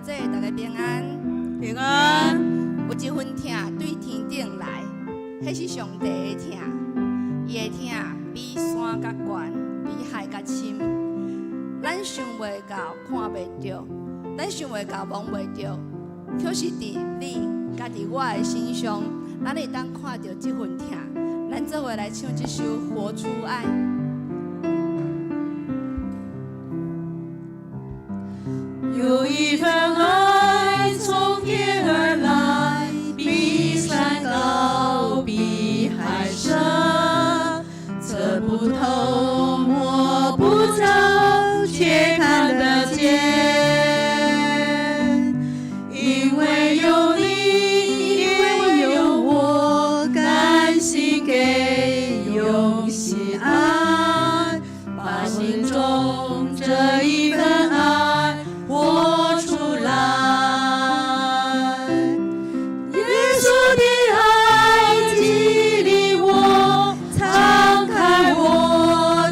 姊，大家平安。平安。有一份疼對天頂來，彼是上帝的疼，伊的疼比山較懸，比海較深。咱想袂到，看袂著，咱想袂到，摸袂著，卻是佇你佮佇我的身上，咱會當看著這份疼。咱做伙來唱這首《活出愛》。有一份愛從天而來，比山高，比海深，測不透，摸不著，卻看得見。因為有你，因為有我，甘心給，用心愛，把心中這一份愛活出來。耶穌的愛激勵我，敞開我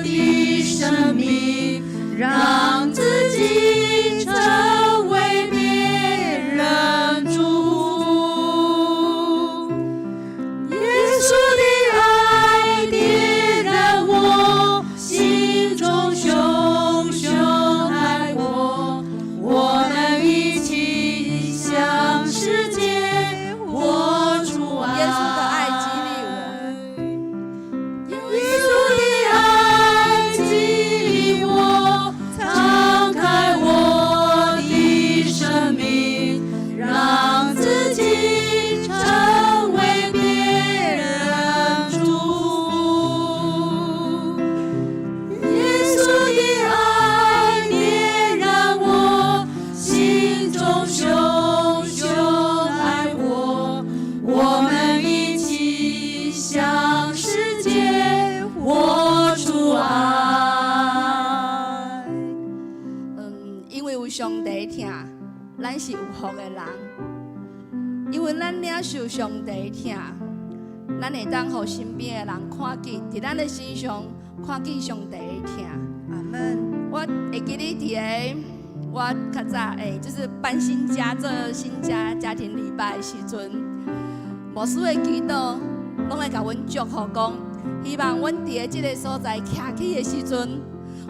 的生命，讓自己成為別人祝福。耶穌的愛點燃我心中熊熊愛火，我們一起向世界活出愛。耶穌的愛激勵我。耶穌的愛激勵我，敞開我的生命，讓自己成為別人祝福。耶穌的愛點燃我心中熊熊愛火，我們一起向世界活出愛。因為有上帝疼，咱是有福的人。因為咱領受上帝疼，咱會當予身邊的人看見，佇咱的身上看見上帝的疼。阿門。我會記得佇個我較早就是搬新家做新家家庭禮拜的時陣，牧師的祈禱攏會共阮祝福講，希望阮佇個這个所在徛起的時陣，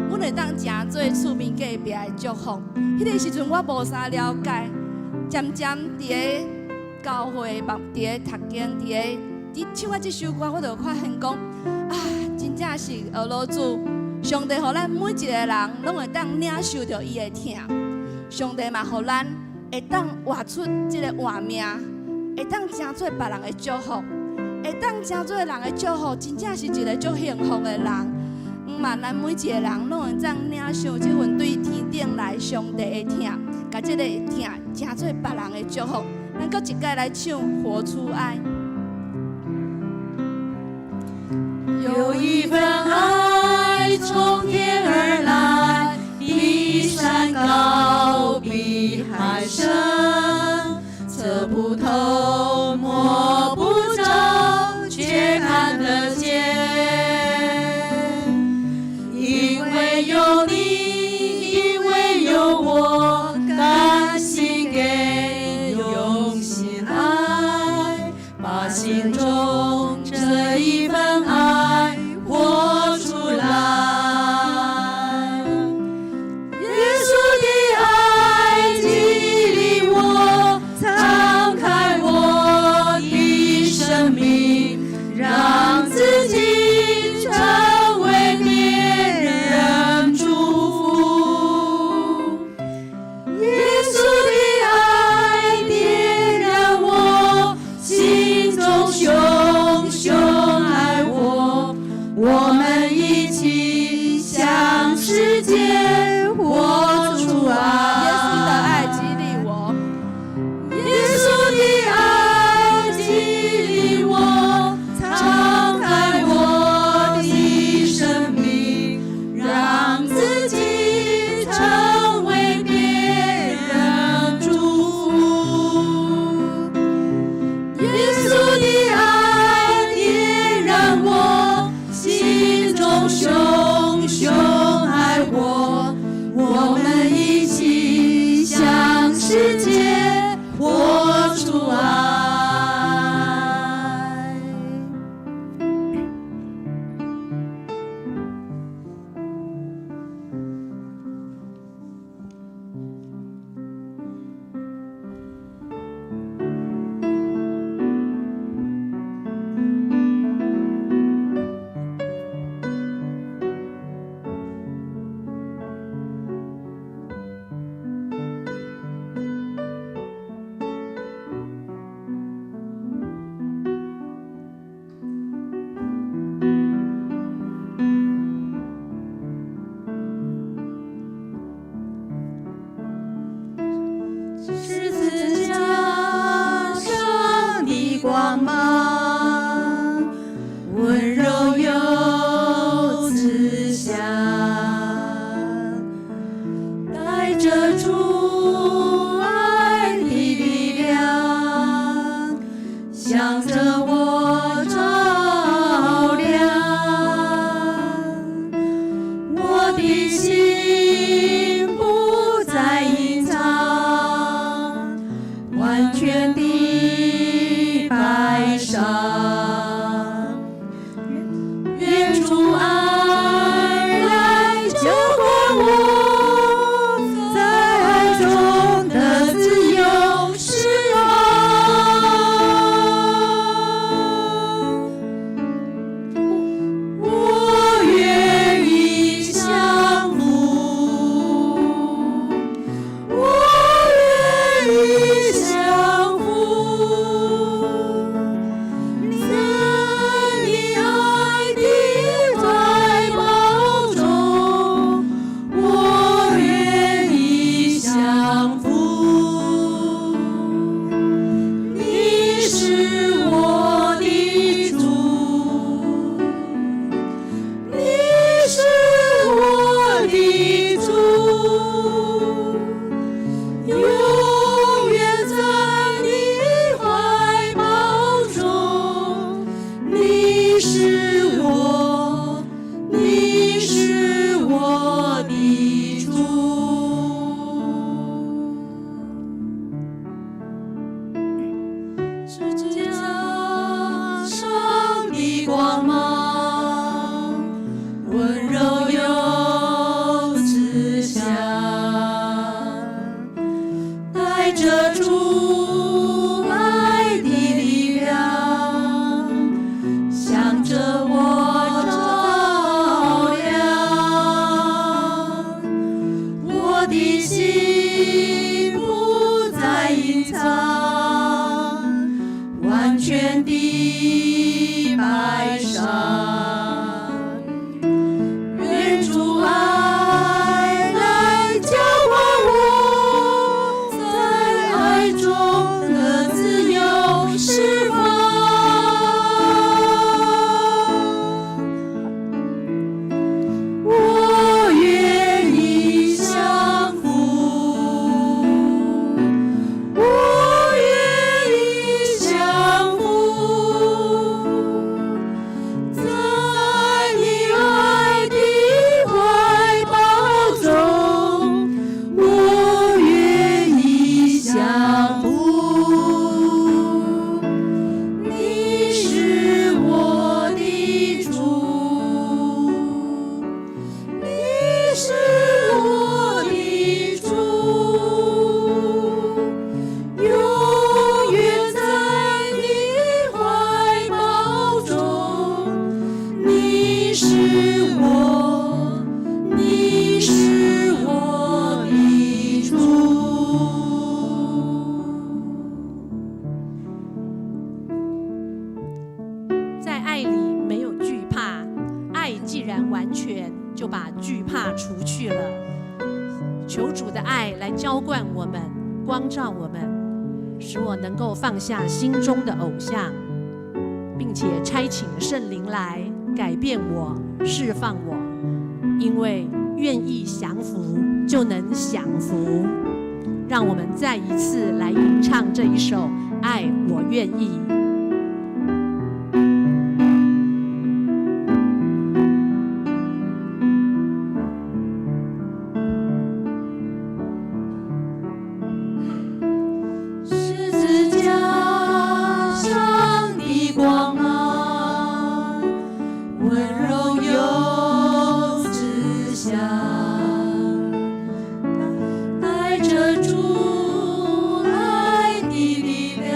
阮會當成做厝邊隔壁的祝福。彼个時陣我無啥了解，漸漸佇個教會，佇個讀經，佇個佇唱啊這首歌，我就發現講啊，真正是學老主。上帝予咱每一个人攏會當領受著伊的疼，上帝嘛予咱會當活出這个活命，會當成做別人的祝福，會當成做人的祝福，真正是一个足幸福的人。毋嘛，咱每一个人攏會當領受這份對天頂來上帝的疼，共這个疼成做別人的祝福。咱閣一擺來唱《活出愛》。有一份愛從天而來，比山高，比海深，測不透，摸不著，卻看得見。因為有你，因為有我，甘心給，用心愛，把心中這一份愛活出來。耶穌的愛激勵我，敞開我的生命，讓自己成為別人祝福。耶穌的愛點燃我心中熊向著我照亮。我的心不再隱藏，完全地擺上。願主愛來澆灌我，在愛中得自由釋放。我願意降服，我願意降服，在你愛的懷抱中，我願意降服。你是我的主，你是我的主，永遠在你懷抱中。你是我，你是我的主。十字架上的光芒，溫柔又慈祥，帶著主愛的力量，向著我照亮。我的心不再隱藏，完全地擺上。願主愛來澆灌我，在愛中得自由釋放。我願意降服，我願意降服，在你愛的懷抱中，我願意降服。你是我的主，你是我的主，永遠在你懷抱中。你是我，你是我的主。在愛裡沒有懼怕，愛既然完全，就把懼怕除去了。求主的愛來澆灌我們，光照我們，使我能夠放下心中的偶像，並且差遣聖靈來改變我、釋放我。因為願意降服，就能享福。讓我們再一次來吟唱這一首《愛我願意》。十字架上的光芒，溫柔又慈祥，帶著主愛的力量，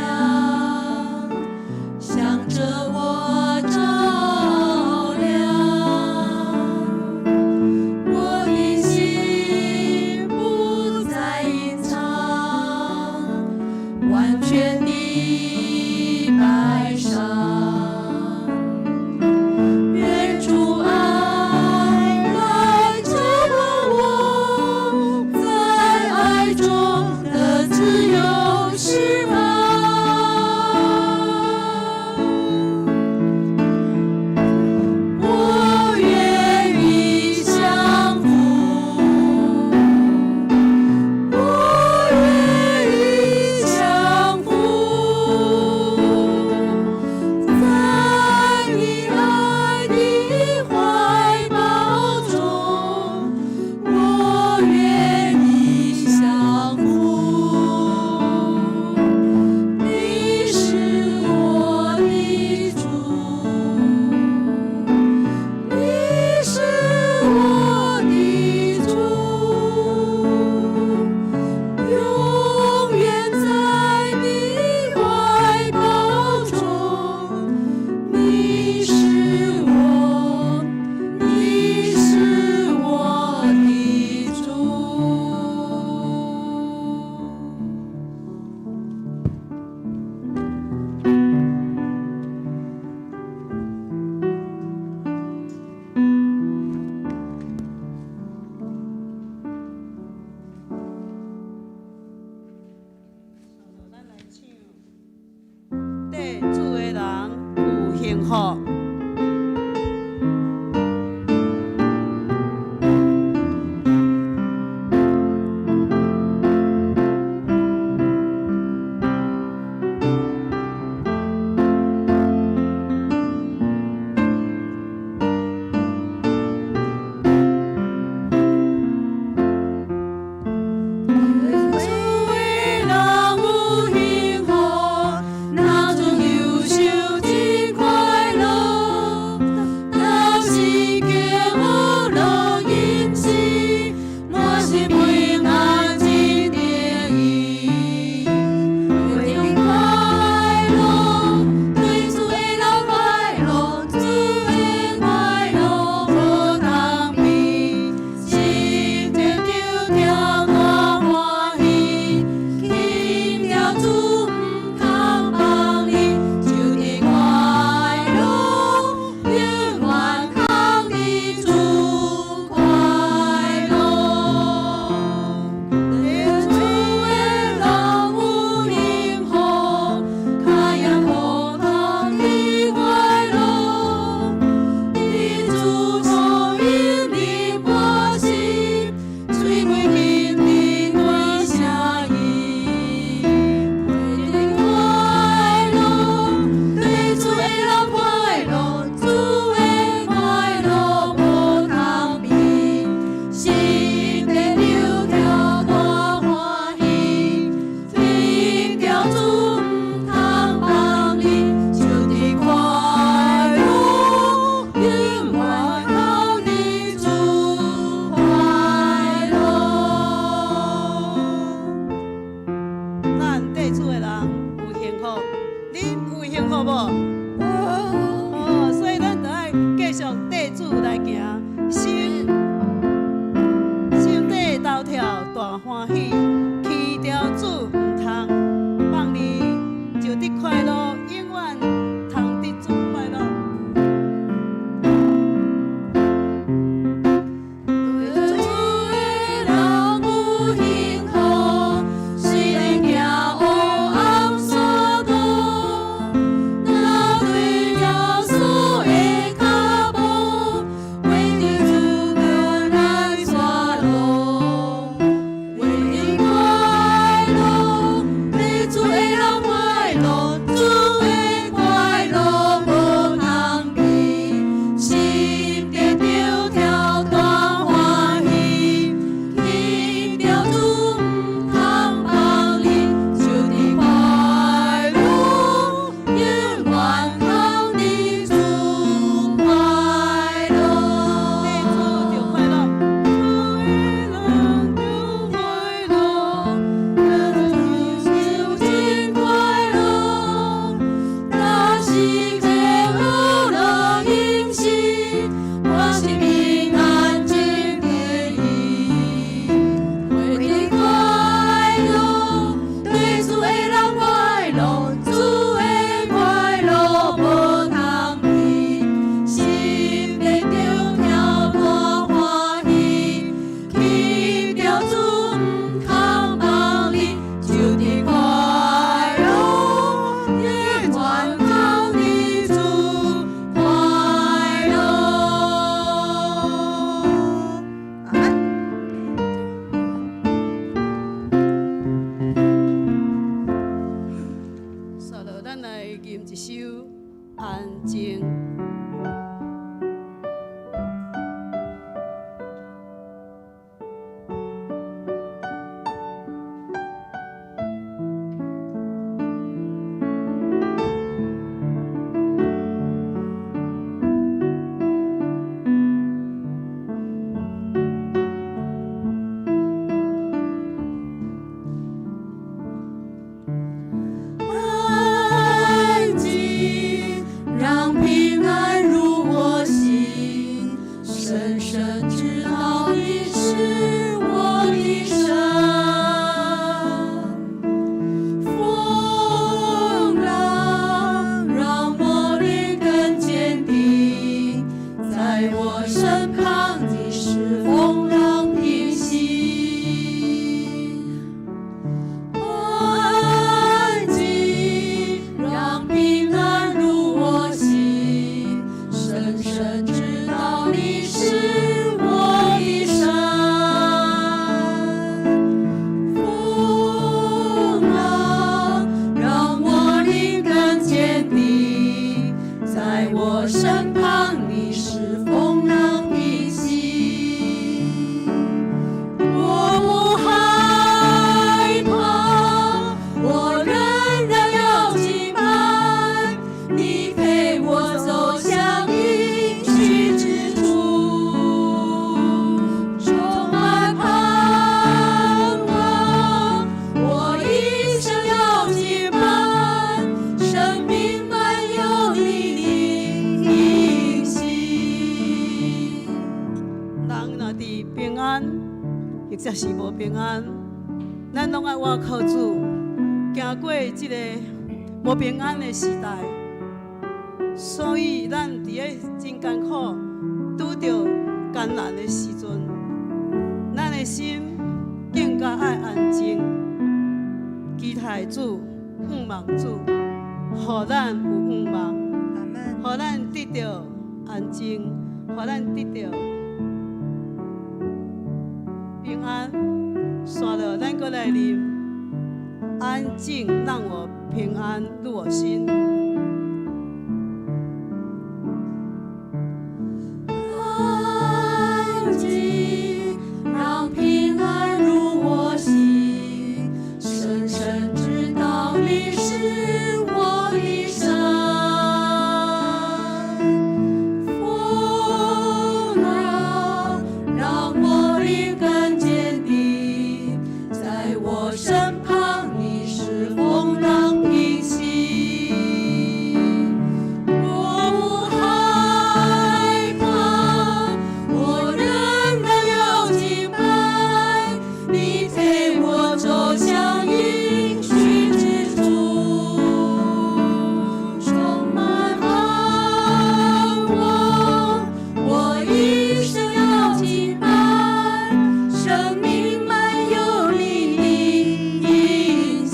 福。安靜，讓平安。才是無平安。咱攏愛倚靠主，行過這个無平安的時代。所以咱佇咧真艱苦、拄著艱難的時陣，咱的心更加愛安靜，期待主、仰望主，予咱有仰望，予咱得著安靜，予咱得著平安。煞落，咱閣來啉，安靜讓我平安入我心。安靜，讓平安入我心，深深知道你是我的神。風浪讓我靈更堅定，在我身旁你使風浪平息。我不害怕，我仍然要敬拜你，陪我走向應許之處，充滿盼望。我一生要敬拜，生命滿有你的印記。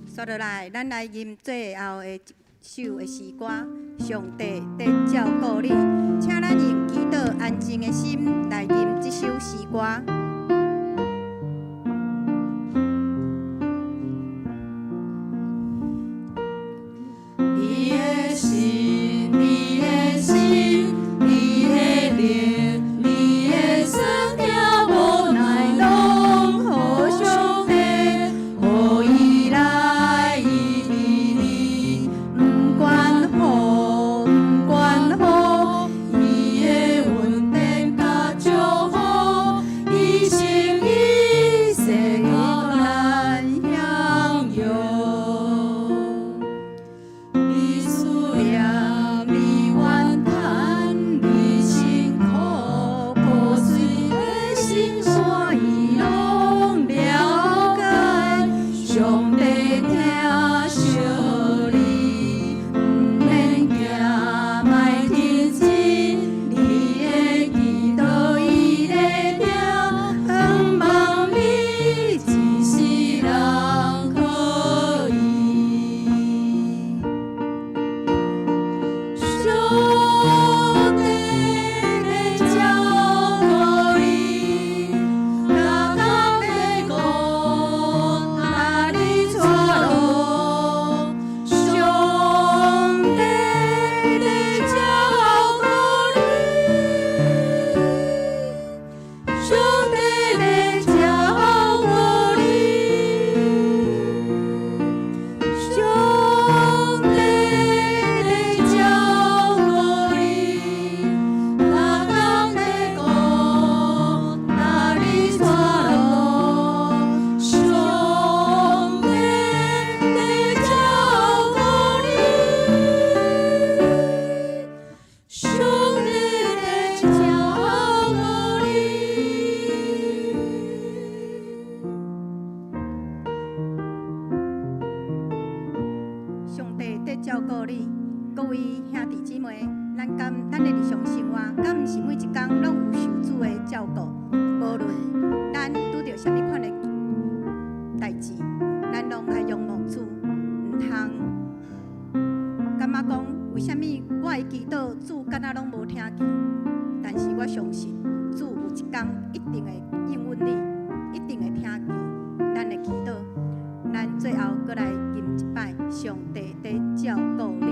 煞落來，咱來吟最後的一首的詩歌《上帝佇照顧你》，請咱用祈禱安靜的心來吟這首詩歌。你的心，你的心，你的靈，你的酸痛無奈攏予上帝，予伊來醫治你，毋管雨，毋管雨，伊的恩典佮祝福，一生一世予咱享用。你思念，你怨嘆，你辛苦，破碎的心山，伊攏了解。上帝疼惜你，毋免驚，莫天真，你的祈禱伊咧聽，向望你一世人可以。上帝咧照顧你，逐工咧講，帶你帶路。上帝咧照顧你，上帝咧照顧你，上帝咧照顧你，逐工咧講，帶你帶路。上帝咧照顧你，上帝咧照顧你。上帝佇照顧你，各位兄弟姊妹，咱敢咱的日常生活，敢毋是每一工攏有受主的照顧？無論咱拄著啥物款的代誌，咱攏愛仰望主，毋通感覺講為啥物我的祈禱主敢若攏無聽見？但是我相信主有一工一定會應允你，一定會聽見咱的祈禱。咱最後閣來吟一擺，上帝佇照顧你。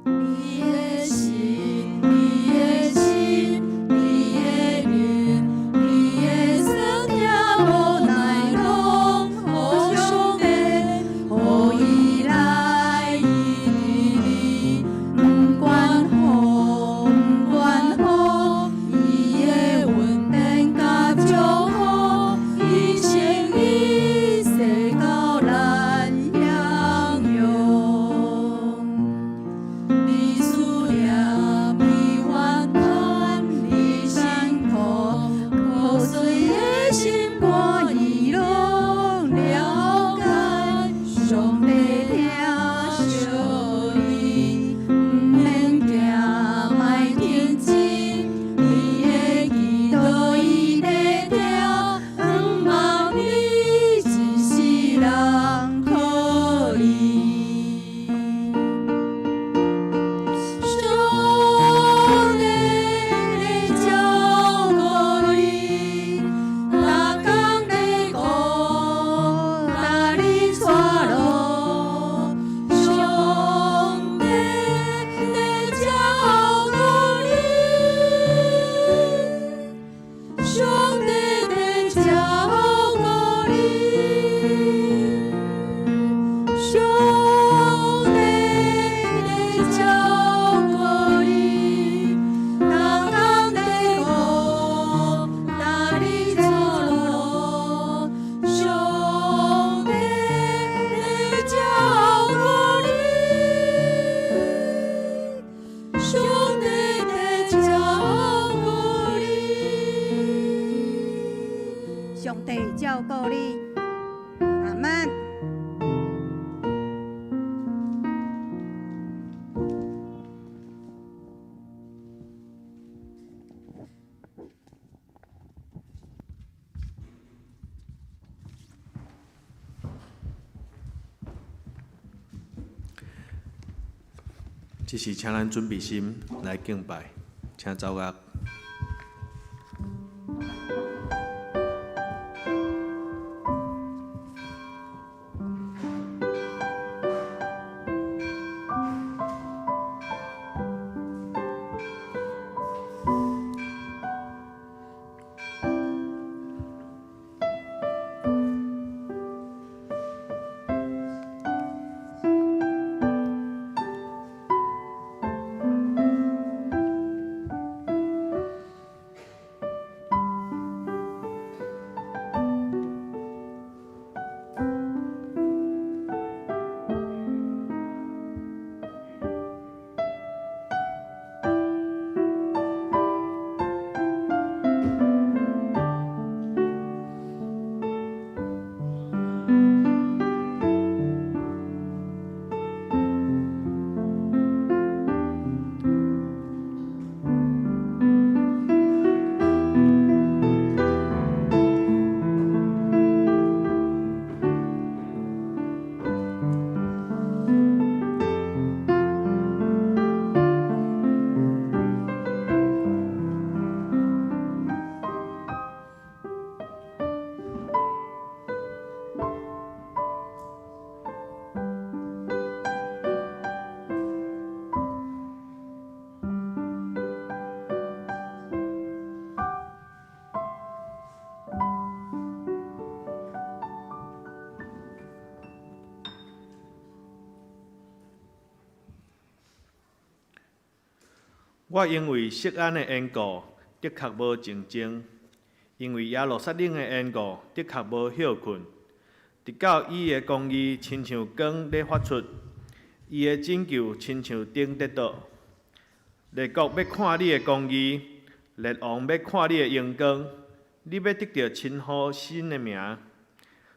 你的心，你的心，你的靈，你的酸痛無奈攏予上帝，予伊來醫治你，毋管雨，毋管雨，這時請咱準備心來敬拜，請奏樂。我因為錫安的緣故，的確無靜靜；因為耶路撒冷的緣故，的確無歇睏。直到伊的公義親像光咧發出，伊的拯救親像燈咧照。列國欲看你的公義，列王欲看你的榮光，你欲得著稱呼新的名，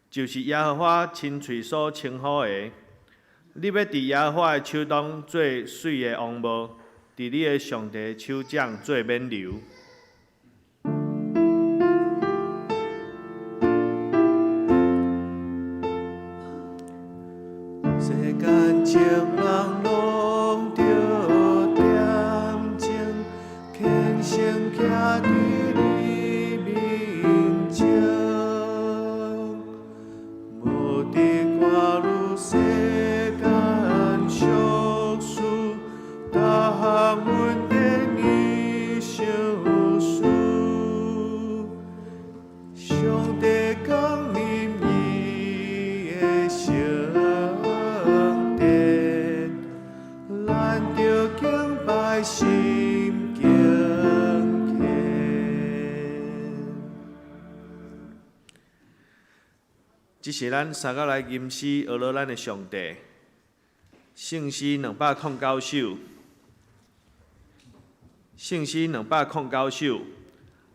就是耶和華親喙所稱呼的。你欲佇耶和華的手中做媠的王帽，佇你的上帝手掌做冕旒。世間情人攏著恬靜，虔誠徛佇你面前，無佇看汝世間俗事，逐項恩典伊賞賜。上帝降臨伊的聖殿，咱著敬拜心敬虔。這是咱三個來吟詩，學了咱的上帝。聖詩209首，聖詩209首，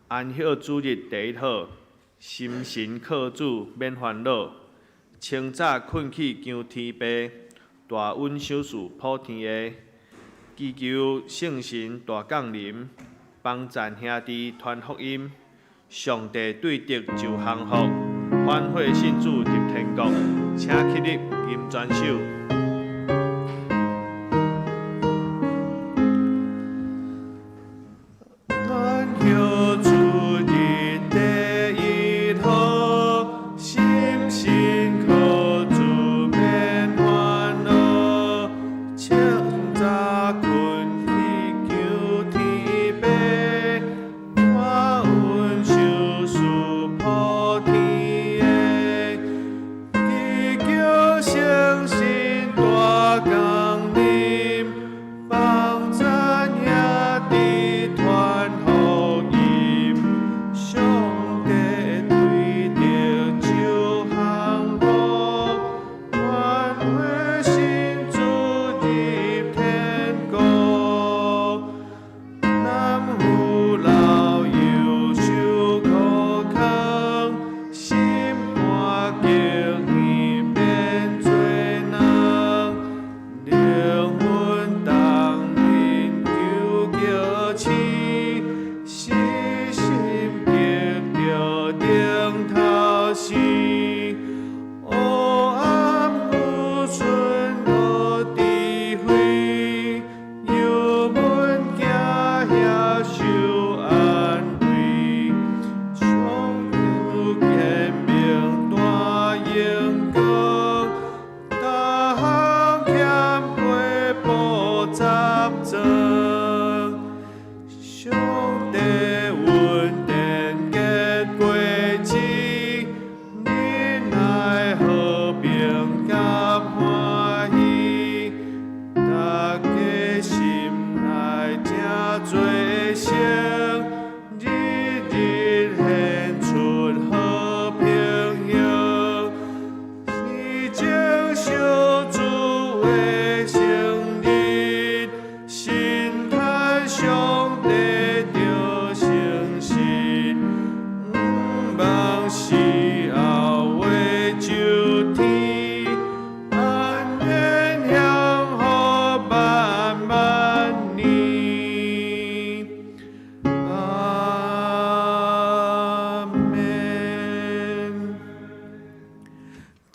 安息主日第一好，心神靠主免煩惱，清早睏去求天父，大恩賞賜普天下，祈求聖神大降臨，幫贊兄弟傳福音，上帝對敵就降服，反悔信主入天國，請起立吟全首。安息主日第一好，心神靠主免煩惱，清早睏去求天父，大恩賞賜普天下，祈求聖神大降臨，幫贊兄弟傳福音，上帝對敵就降服，反悔信主入天國。男婦老幼受苦扛，心肝敬意免做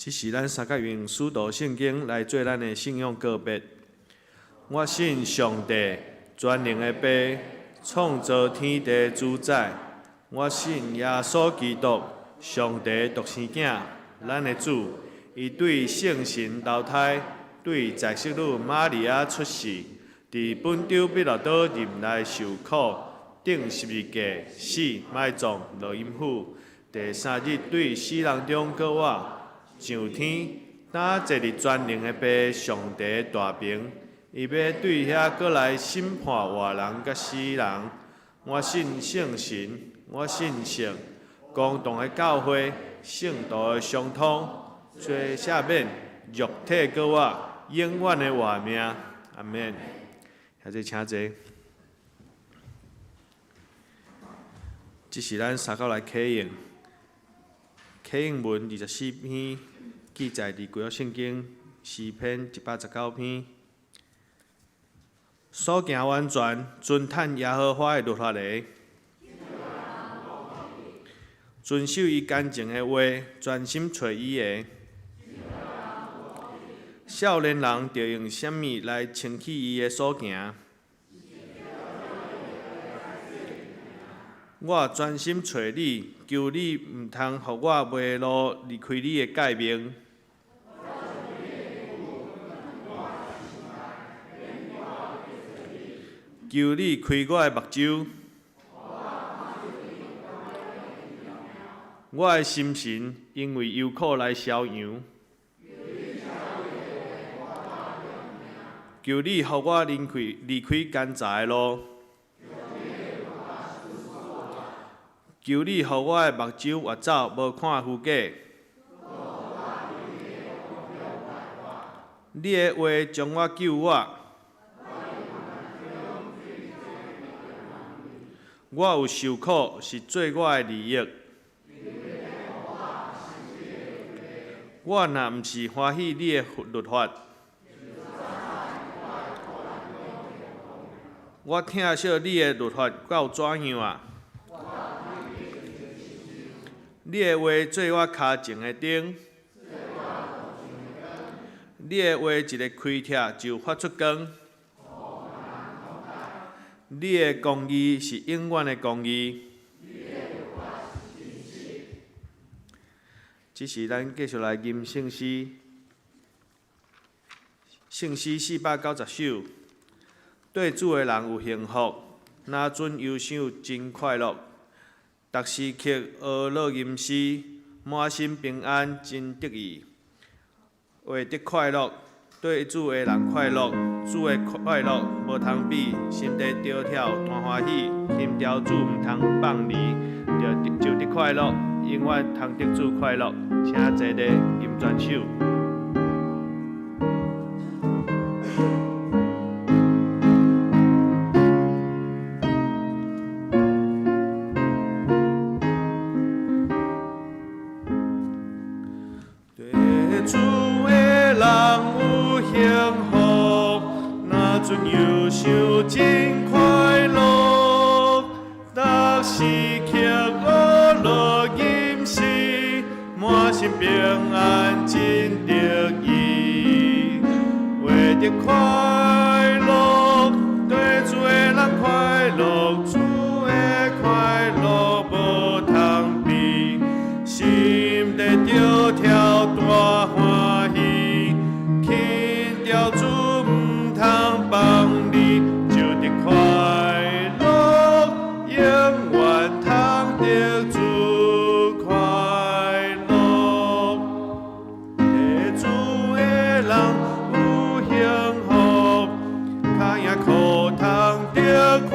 這是咱三角用使徒聖經來做咱的信仰告別。我信上帝，全能的父，創造天地主宰。我信耶穌基督，上帝獨生囝，咱的主。伊對聖神投胎，對在聖女瑪利亞出世，佇本丟彼拉多忍耐受苦，釘十字架，死，埋葬，落陰府。第三日對死人中復活，上天，擔坐佇全能的父上帝大爿。伊欲對遐閣來審判活人佮死人。我信聖神，我信聖公同的教會，聖徒的相通，罪赦免，肉體復活，永遠的活命。阿門。兄弟請坐。這是咱三角來啟應，啟應文24篇，記載佇舊約聖經詩篇119篇。所行完全，遵趁耶和華的律法的，遵守伊乾淨的話，專心揣伊的。少年人著用啥物來清去伊的所行？我專心揣你，求你毋通予我迷路，離開你的誡命。求你開我的目睭，我的心神因為憂苦來消揚。求你予我離開艱雜的路。求你予我的目睭越走，無看虛假。你的話將我救活。我有受苦，是做我的利益。我若毋是歡喜你的律法，我疼惜你的律法到怎樣啊？你的話做我跤前的燈，你的話一个開拆就發出光。你的公義是永遠的公義。這時，咱繼續來吟聖詩，聖詩490首。對主的人有幸福，若准憂想真快樂。逐時刻學樂吟詩，滿心平安真得意。會得快樂，對主的人快樂，主的快樂無通比，心底著跳大歡喜，輕佻主毋通放離，就得快樂，永遠通得主快樂。請坐咧，吟全首。對主的人有幸福，若准憂想真快樂，逐時刻學樂吟詩，滿心平安真得意。為得快樂，對主的人快樂，主的快樂無通比，心底著跳大歡喜，輕佻主毋通放離，就得快樂，永遠通得主快樂。對主的人有幸福，跤影苦通得快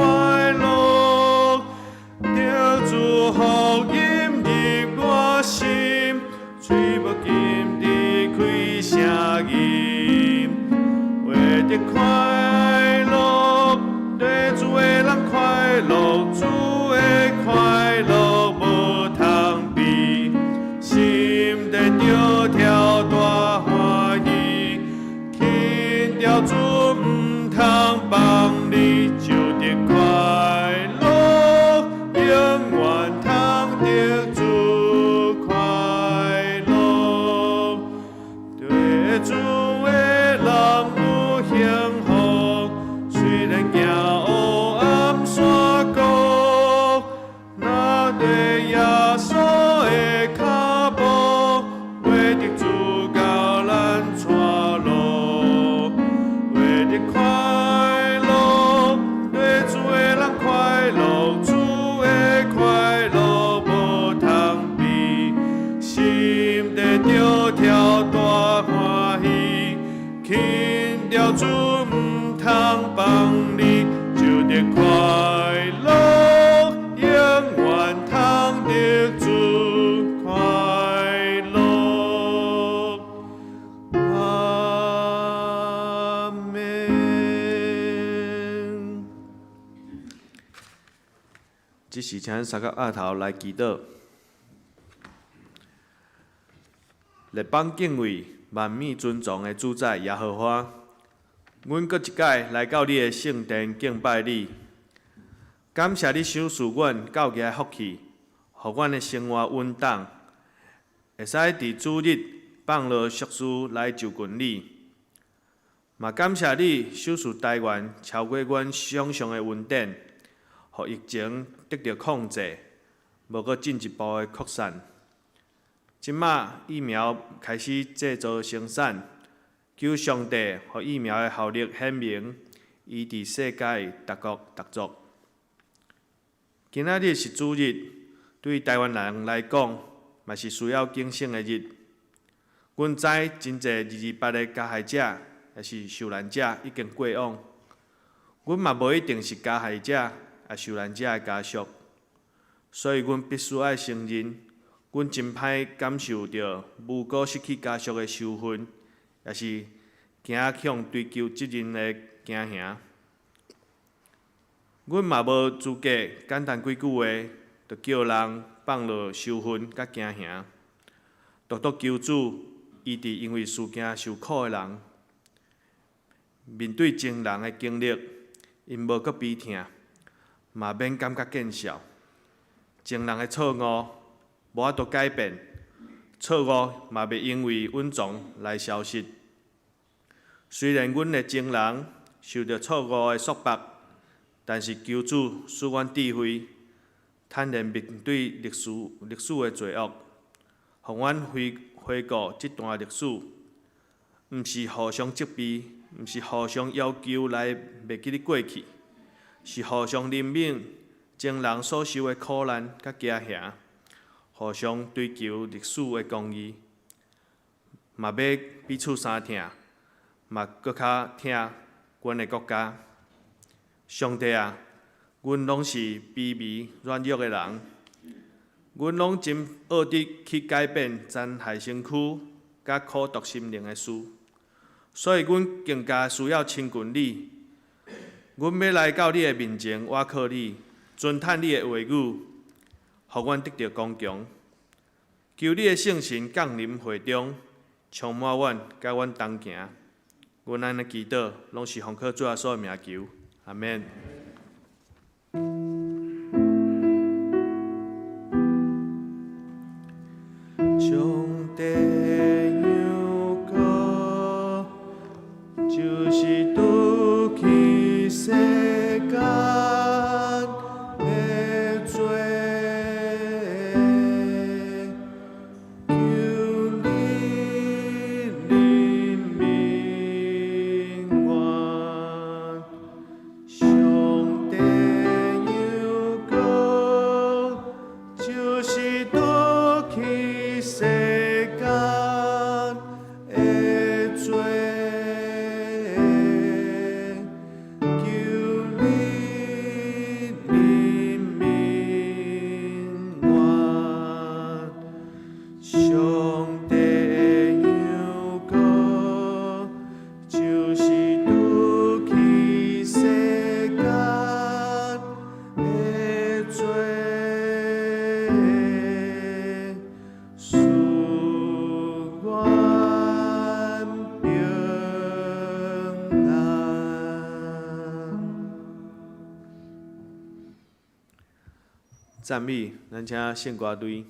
樂，得主福音入我心，喙無禁止開聲吟，為得快樂，對主的人快樂，主的快樂無通比，心底著跳大歡喜，輕佻主毋通放離，就得快樂，永遠通得主快樂。放你，就得快樂，永遠通得主快樂。阿們。這時請三個額頭來祈禱。列邦敬畏、萬民尊崇的主宰耶和華，阮閣一擺來到你的聖殿敬拜你，感謝你賞賜阮教義的福氣，予阮的生活穩當，會使佇主日放落俗事來就近你。嘛感謝你賞賜台灣超過阮想像的恩典，予疫情得著控制，無閣進一步的擴散。這馬疫苗開始製造生產，求上帝予疫苗的效力顯明，醫治世界各國各族。今仔日是主日，對台灣人來講，嘛是需要警醒的日。阮知真濟228的加害者，抑是受難者已經過往。阮嘛無一定是加害者，抑受難者的家屬，所以阮必須愛承認。阮真歹感受著無辜失去家屬的仇恨，抑是驚向追究責任的驚嚇。阮嘛無資格簡單幾句話，就叫人放落仇恨佮驚嚇。獨獨求主醫治因為事件受苦的人，面對情人的經歷，𪜶無閣悲痛，嘛免感覺見笑。情人的錯誤無法度改變，錯誤嘛袂因為隱藏來消失。雖然阮的情人受著錯誤的束縛，但是求主賜阮智慧，坦然面對歷史的罪惡，予阮回顧這段歷史，毋是互相責備，毋是互相要求來袂記得過去，是互相憐憫情人所受的苦難佮驚嚇。互相追求歷史的公義，嘛欲彼此相疼，嘛閣較疼阮的國家。上帝啊，阮攏是卑微軟弱的人，阮攏真惡得去改變殘害身軀佮苦毒心靈的事，所以阮更加需要親近你。阮欲來到你的面前，倚靠你，尊嘆你的話語。予阮得著剛強，求你的聖神降臨會中，充滿阮，佮阮同行。阮按呢祈禱，攏是奉靠主耶穌的名求，阿們。上帝羊羔，就是除去世間的罪，求你憐憫阮。上帝羊羔，就是除去世間的罪，求你憐憫阮。上帝羊羔，就是除去世間的罪，賜阮平安。讚美，咱請聖歌隊。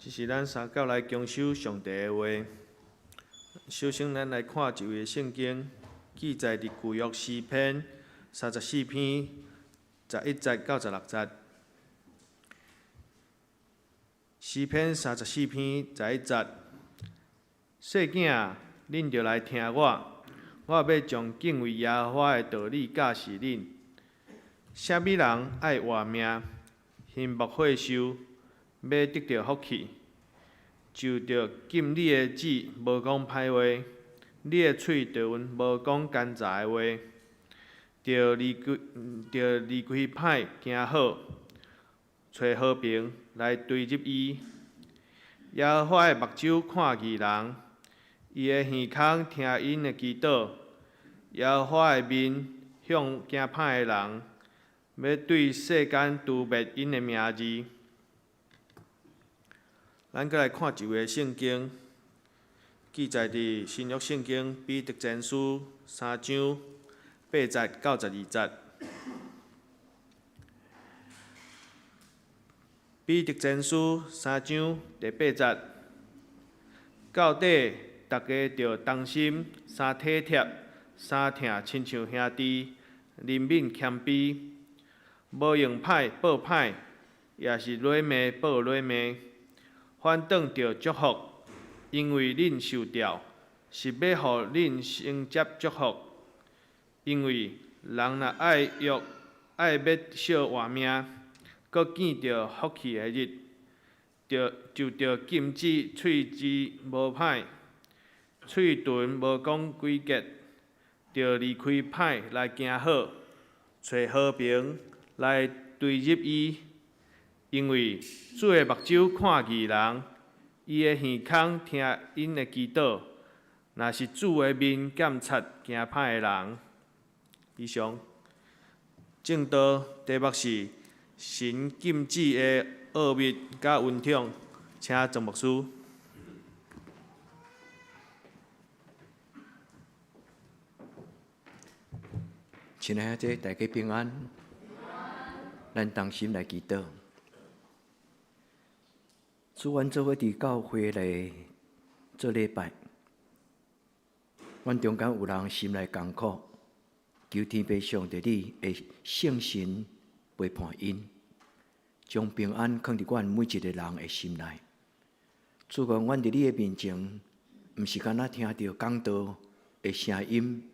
這是咱三教來恭守上帝的話。首先，咱來看一位聖經，記載佇舊約詩篇34篇11節到16節。詩篇34篇11節，細囝啊，恁著來聽我，我欲將敬畏耶和華的道理教示恁。啥物人愛活命，欣慕歲壽，欲得著福氣，就著禁你的舌無講歹話，你的喙著無講奸詐的話，著離開歹行好，揣和平來追入伊。耶和華的目睭看義人，伊的耳孔聽𪜶的祈禱。耶和華的面向行歹的人，欲對世間誅滅𪜶的名字。咱閣來看一節聖經，記載佇新約聖經彼得前書3章8節到12節。彼得前書3章第8節，到底逐家著同心，相體貼，相疼親像兄弟，憐憫謙卑，無用歹報歹，也是軟罵報軟罵。反轉著祝福，因為恁受召，是欲予恁承接祝福。因為人若愛欲愛欲惜活命，閣見著福氣的日，就著禁止喙舌無歹，喙唇無講詭計，著離開歹來行好，揣和平來追入伊。因為主的目睭看義人，伊的耳孔聽𪜶的祈禱。若是主的面監察行歹的人。以上，證道題目是神禁止的奧秘佮恩寵，請莊牧師。親愛的大家平安，咱同心來祈禱。主，阮做伙佇教會來做禮拜，阮中間有人心內艱苦，求天父上帝你的聖神陪伴𪜶，將平安囥佇阮每一个人的心內。主啊，阮佇你的面前，毋是干焦聽著講道的聲音，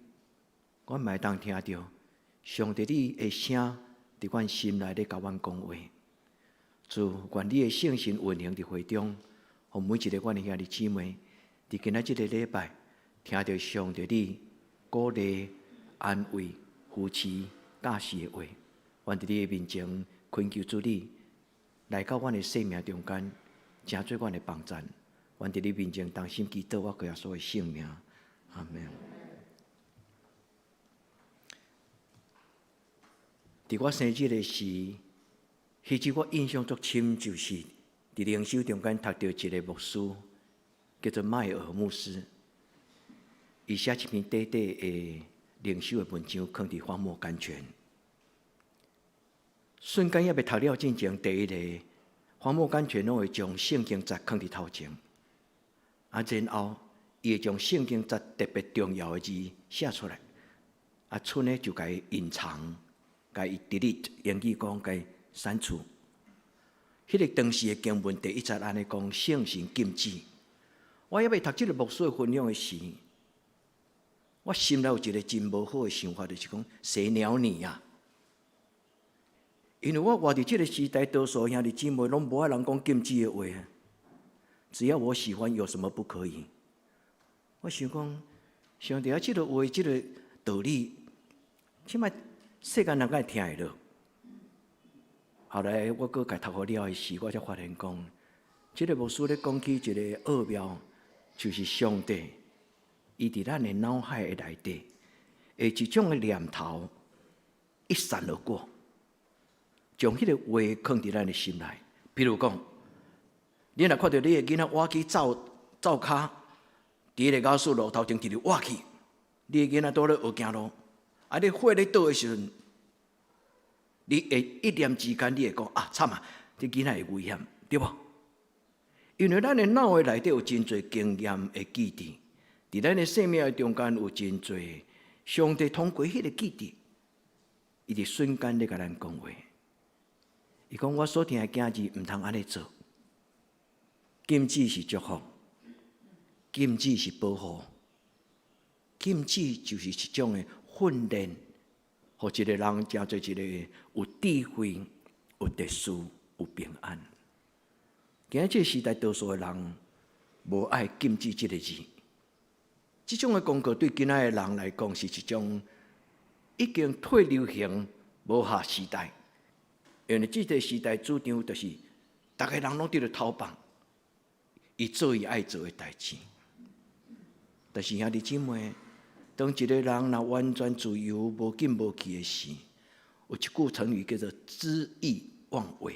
阮嘛會當聽著上帝你的聲佇阮心內咧共阮講話。主，願你的聖神運行佇會中，予每一个阮的兄弟姊妹，佇今仔這个禮拜，聽著上帝你鼓勵、安慰、扶持、教示的話。願佇你的面前懇求主你來到阮的生命中間，成做阮的幫贊。願佇你面前同心祈禱，我靠耶穌的聖名，阿們。佇我生日的時，彼陣我印象足深，就是佇靈修中間讀著一個牧師，叫做邁爾牧師，伊寫一篇短短的靈修的文章，囥佇荒漠甘泉。瞬間猶未讀了進前，第一个荒漠甘泉攏會將聖經節囥佇頭前，啊，然後伊會將聖經節特別重要的字寫出來，啊，賰呢就共伊隱藏，共伊 delete，英語講共伊刪除。彼个當時的經文第一節按呢講，聖神禁止。我猶未讀這个牧師的分享的時，我心內有一个真無好的想法，就是講誰鳥你啊？因為我活佇這个時代，多數兄弟姊妹攏無愛人講禁止的話。只要我喜歡，有什麼不可以？我想講，上帝啊，這个話，這个道理，這擺世間人敢會聽會落？後來我閣共讀予了的時，我才發現講，這个牧師咧講起一个奧妙，就是上帝，伊佇咱的腦海的內底，會一種的念頭一閃而過，將彼个話囥佇咱的心內。比如講，你若看著你的囡仔倚去灶灶跤，佇彼个瓦斯爐頭前直直倚去，你的囡仔拄咧學行路，啊，你火咧倒的時陣，你會一念之間，你會講啊，慘啊！這囡仔會危險，對無？因為咱的腦的內底有真濟經驗的記憶，佇咱的生命的中間有真濟上帝通過彼個記憶，伊佇瞬間咧共咱講話。伊講我所疼的囝兒毋通按呢做，禁止是祝福，禁止是保護，禁止就是一種的訓練，予一個人成做一個有智慧、有秩序、有平安。今仔這個時代，多數的人無愛禁止這個字。這種的廣告對今仔的人來講是一種已經退流行、無合時代。因為這個時代主張就是，逐个人攏佇咧逃放，伊做伊愛做的代誌。但是兄弟姊妹，當一個人若完全自由、無禁無忌的時，有一句成語叫做恣意妄為，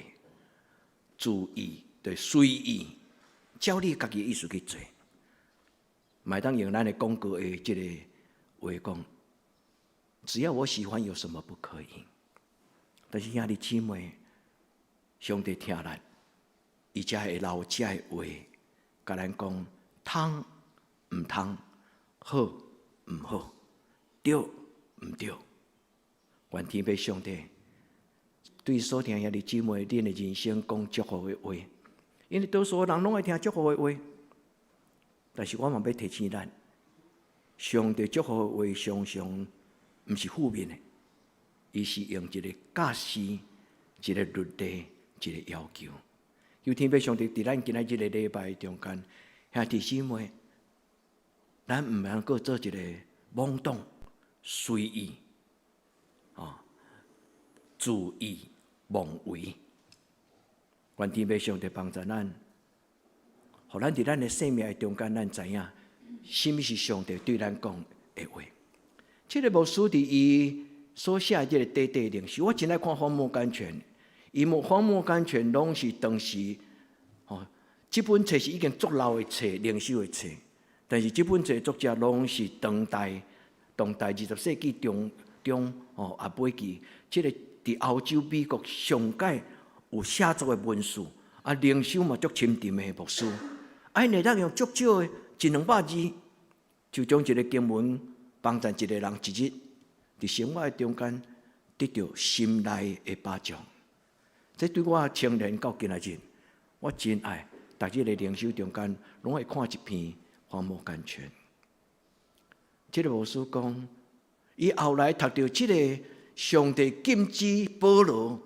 恣意就是隨意，照你家己的意思去做，嘛會當用咱的廣告的這個話講，只要我喜歡，有什麼不可以？但是兄弟姊妹，上帝疼咱，伊才會留這个話，共咱講通毋通，好毋好，對毋對？願天父上帝對所疼兄弟姊妹，恁的人生講祝福的話，因為多數人攏愛聽祝福的話，但是我嘛欲提醒咱，上帝祝福的話常常毋是負面的，伊是用一個教示、一個律例、一個要求。求天父上帝佇咱今仔這個禮拜中間，兄弟姊妹，咱毋通閣做一個懵懂、隨意、恣意妄為。願天父上帝幫助咱，予咱佇咱的生命的中間，咱知影啥物是上帝對咱講的話。這個牧師佇伊所寫的這個短短靈修，我真愛看荒漠甘泉。伊無荒漠甘泉攏是當時，吼，這本冊是已經足老的冊，靈修的冊。但是這本冊作者攏是當代，當代20世紀中中吼也尾期，這個佇歐洲、美國上蓋有寫作的文士，啊靈修嘛足深沉的牧師，啊𪜶會當用足少的一兩百字，就將一個經文幫助一個人一日佇生活的中間得著心內的保障。這對我青年到今仔日，我真愛，逐日的靈修中間，攏會看一篇荒漠甘泉。這個牧師講，伊後來讀著這個上帝禁止保羅，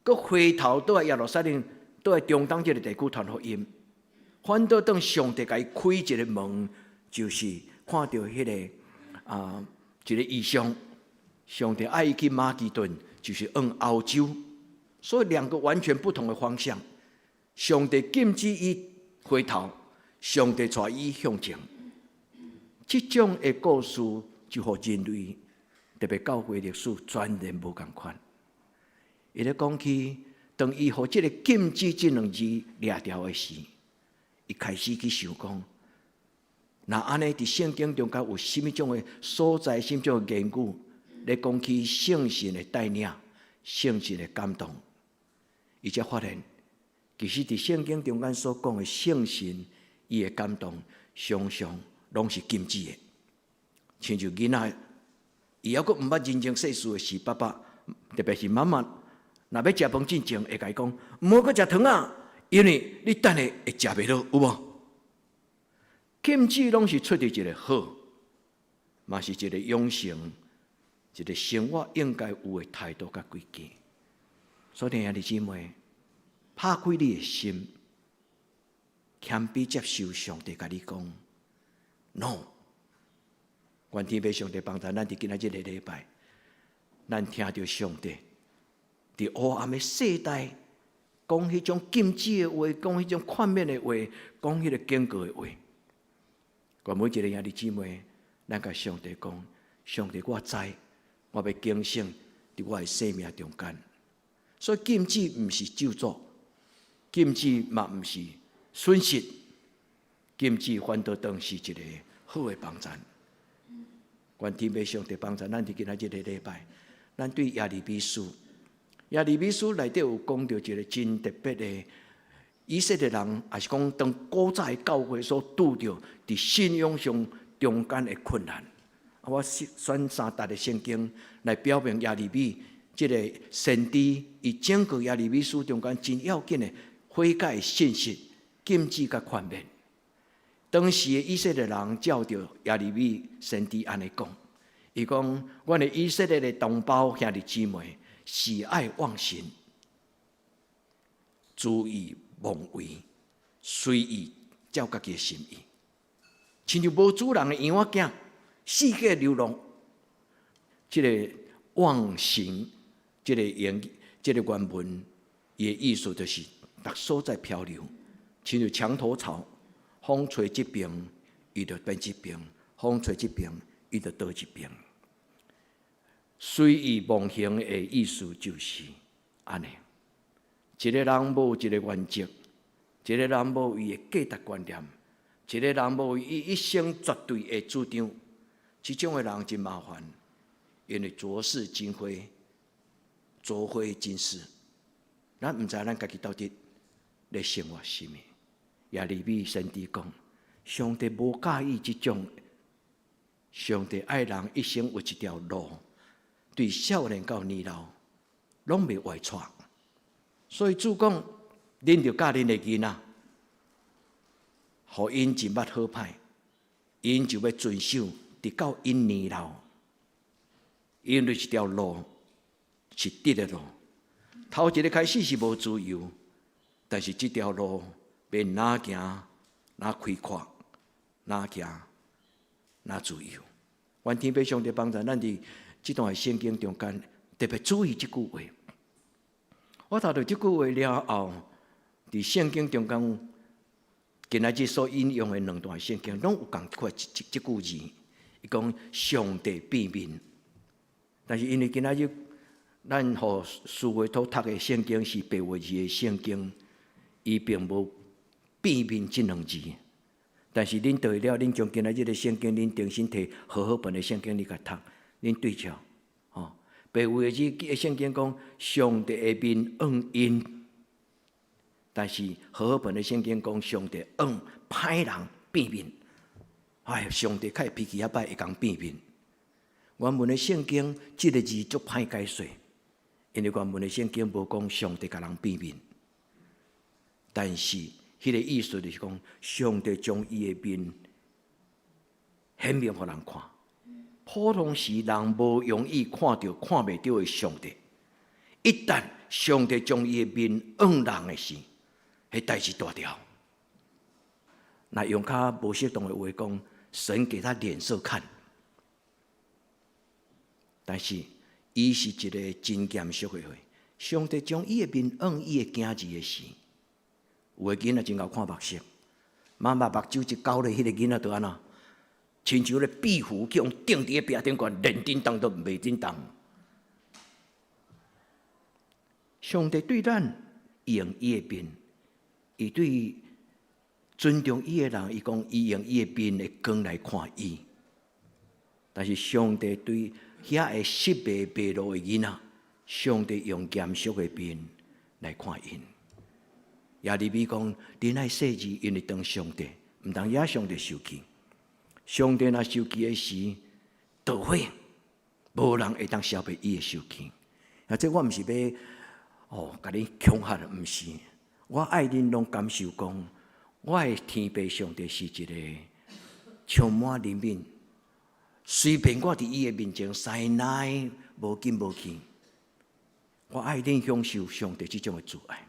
閣回頭倒來耶路撒冷，倒來中東這個地區傳福音，反倒當上帝共伊開一個門，就是看著彼個啊一個異象，上帝愛伊去馬其頓，就是往歐洲。所以兩個完全不同的方向，上帝禁止伊回頭，上帝帶伊向前。這種的故事就予人類，特別教會歷史全然無仝款。伊咧講起，當伊予這個禁止這兩字掠著的時，伊開始去想講，若按呢佇聖經中間有啥物種的所在，啥物種的言語，咧講起聖神的帶領、聖神的感動。伊才發現，其實佇聖經中間所講的聖神，伊的感動，常常攏是禁止的。親像囡仔，伊猶閣毋捌人情世事的時，爸爸特別是媽媽，若欲食飯進前，會共伊講，毋好閣食糖仔，因為你等下會食袂落，有無？禁止攏是出佇一個好，嘛是一個養成，一個生活應該有的態度佮規矩。所以兄弟姊妹，拍開你的心，謙卑接受上帝共你講，No。願天父上帝幫助咱佇今仔這個禮拜，咱聽著上帝佇黑暗的世代講彼種禁止的話，講彼種勸勉的話，講彼個警告的話。願每一個兄弟姊妹，咱共上帝講：上帝，我知，我欲警醒佇我的生命中間。所以禁止毋是咒詛，禁止嘛毋是損失，禁止反倒當是一個好的幫贊。願天父上帝幫助咱佇今仔這個禮拜，咱對耶利米書，耶利米書內底有講著一個真特別的以色列人，抑是講當古早的教會所拄著佇信仰上中間的困難。我選三節的聖經來表明耶利米這个先知，伊整個耶利米書中間真要緊的悔改的信息、禁止佮勸勉。當時的以色列人照著耶利米先知按呢講，伊講：阮的以色列的同胞兄弟姊妹，是愛忘神，恣意妄為，隨意照家己的心意，親像無主人的羊仔囝，四界流浪。這个妄行，這个言，這个原文，伊的意思就是逐所在漂流，親像牆頭草，風吹這爿，伊就變這爿；風吹這爿，伊就倒這爿。隨意妄行的意思就是按呢。一个人無一个原則，一个人無伊的價值觀念，一个人無伊一生絕對的主張，這種的人真麻煩，因為昨是今非，昨非今是。咱毋知咱家己到底咧生活啥物。耶利米先知講，上帝無佮意這種，上帝愛人一生有一條路，對少年到年老，攏袂歪趖。所以主講，恁著教恁的囡仔，予𪜶認捌好歹，𪜶就欲遵守，直到𪜶年老。因為這條路是直的路，頭一个開始是無自由，但是這條路欲愈行愈開闊，愈行愈自由。願天父上帝幫助咱佇這段聖經中間特別注意這句話。我讀著這句話了後，佇聖經中間，今仔日所引用的兩段聖經，攏有仝款這句字，伊講上帝變面。但是因為今仔日咱予思維所讀的聖經是白話字的聖經，伊並無變面這兩字。但是恁對了，恁將今仔日的聖經，恁重新提和合本的聖經，你共讀，恁對照，吼。白話字的聖經講上帝的面向𪜶，但是和合本的聖經講上帝向歹人變面。哎，上帝較會脾氣較歹，會共變面。原文的聖經這个字足歹解說，因為原文的聖經無講上帝共人變面，但是彼个意思就是講上帝將伊的面顯明予人看。普通時人無容易看著、看袂著的上帝，一旦上帝將伊的面向人的時，彼代誌大條。若用較無適當的話講，神給他臉色看。但是，伊是一个真嚴肅的話，上帝將伊的面向伊的囝兒的時，有的囡仔真𠢕看目色，媽媽目睭一交咧，彼个囡仔就按怎？親像咧壁虎去予釘佇咧壁頂懸，連振動都袂振動。上帝對咱用伊的面，伊對尊重伊的人，伊講伊用伊的面的光來看伊。但是上帝對遐個失迷迷路的囡仔，上帝用嚴肅的面來看𪜶。耶利米講：恁愛細膩，因為當上帝，毋通惹上帝受氣。上帝若受氣的時，著會無人會當消滅伊的受氣。啊，這我毋是欲哦，共你恐嚇，毋是。我愛恁攏感受講，我的天父上帝是一個充滿憐憫，隨便我佇伊的面前使奶無緊無去，我愛恁享受上帝這種的慈愛。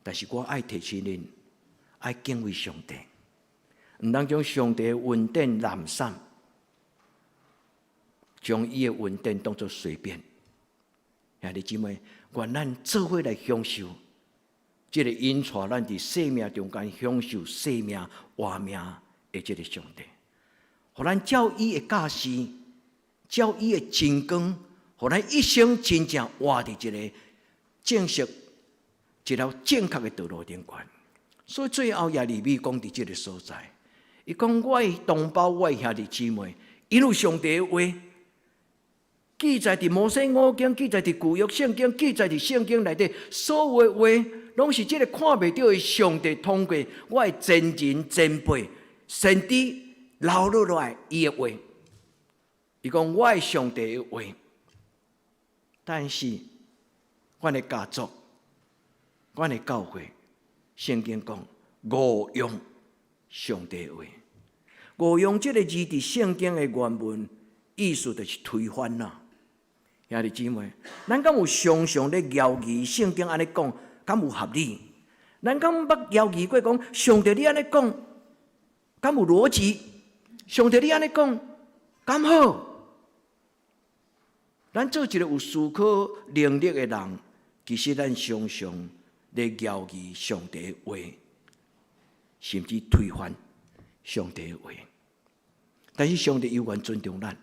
但是我愛提醒恁，愛敬畏上帝，毋通將上帝的恩典濫散，將伊的恩典當作隨便。兄弟姊妹，願咱做伙來享受這个引帶咱佇生命中間享受生命活命的這个上帝，予咱照伊的教示，照伊的真光，予咱一生真正活佇一个正式、一條正確的道路頂懸。所以最後耶利米講佇這个所在，伊講我的同胞、我的兄弟姊妹，因有上帝的話記載佇摩西五經，記載佇舊約聖經，記載佇聖經內底，所有的話，攏是這个看袂著的上帝通過我的先人前輩先知留落來伊的話。伊講我的上帝的話，但是阮的家族、阮的教會，聖經講誤用上帝的話。誤用這个字佇聖經的原文意思就是推翻啦。兄弟姊妹，咱敢有常常咧猶疑聖經按呢講，敢有合理？咱敢捌猶疑過講上帝你按呢講，敢有邏輯？上帝你按呢講，敢好？咱做一个有思考能力的人，其實咱常常咧猶疑上帝的話，甚至推翻上帝的話。但是上帝猶原尊重咱，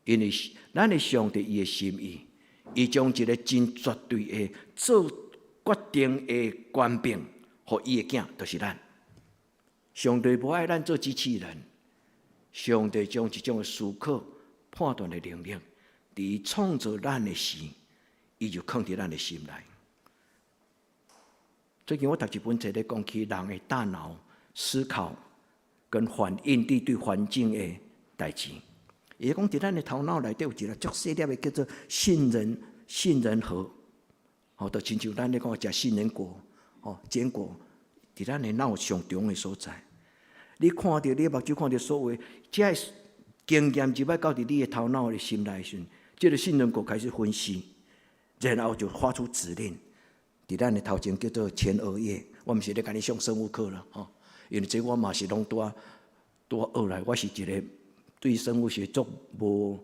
因為咱的上帝伊的心意，伊將一个真絕對的做決定的權柄，予伊的囝，就是咱。上帝無愛咱做機器人，上帝將一種思考判斷的能力，佇伊創造咱的時，伊就囥佇咱的心內。最近我讀一本冊咧講起人的大腦思考跟反應力對環境的代誌。伊講佇咱的頭腦內底有一个足細粒的叫做杏仁核，吼，就親像咱咧講食杏仁果，吼，堅果，佇咱的腦上中的所在。你看著你目睭看著所有這个經驗入來到佇你的頭腦的心內時，這个杏仁果開始分析，然後就發出指令，佇咱的頭前叫做前額葉。我毋是咧共你上生物課啦，吼，因為這我嘛是攏拄拄仔學來，我是一個對生物學足無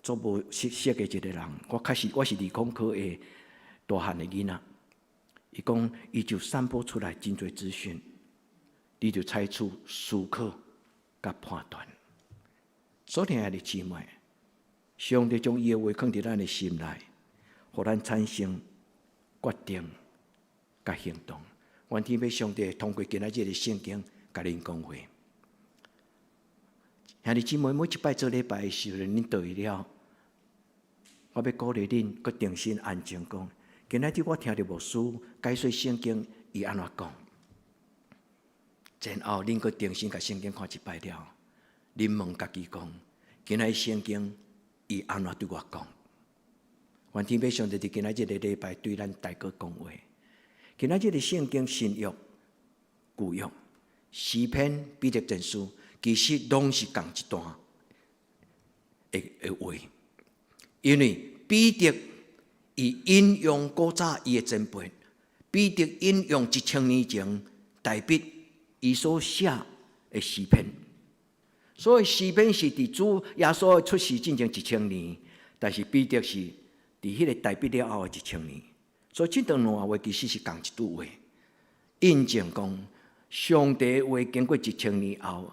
熟悉的一個人。我確實我是理工科的大漢的囡仔。伊講，伊就散播出來真濟資訊，你就採取思考佮判斷。所以兄弟姊妹，上帝將伊的話囥佇咱的心內，予咱產生決定佮行動。願天父上帝通過今仔日的聖經，共恁講話。兄弟姊妹，每一擺做禮拜的時陣，恁倒去了，我欲鼓勵恁，閣重新安靜講。今仔日我聽著牧師解說聖經，伊按怎講？然後恁閣重新共聖經看一擺了，恁問家己講：今仔日聖經伊按怎對我講？願天父上帝佇今仔日个禮拜對咱大家講話。今仔日个聖經新約、舊約、詩篇、彼得前書，其實攏是仝一段的話，因為彼得伊引用古早伊的前輩，彼得引用1000年前大衛伊所寫的詩篇，所以詩篇是佇主耶穌出世進前一千年，但是彼得是佇彼个大衛了後的一千年，所以這段兩話其實是仝一句話，印證講上帝話經過一千年後，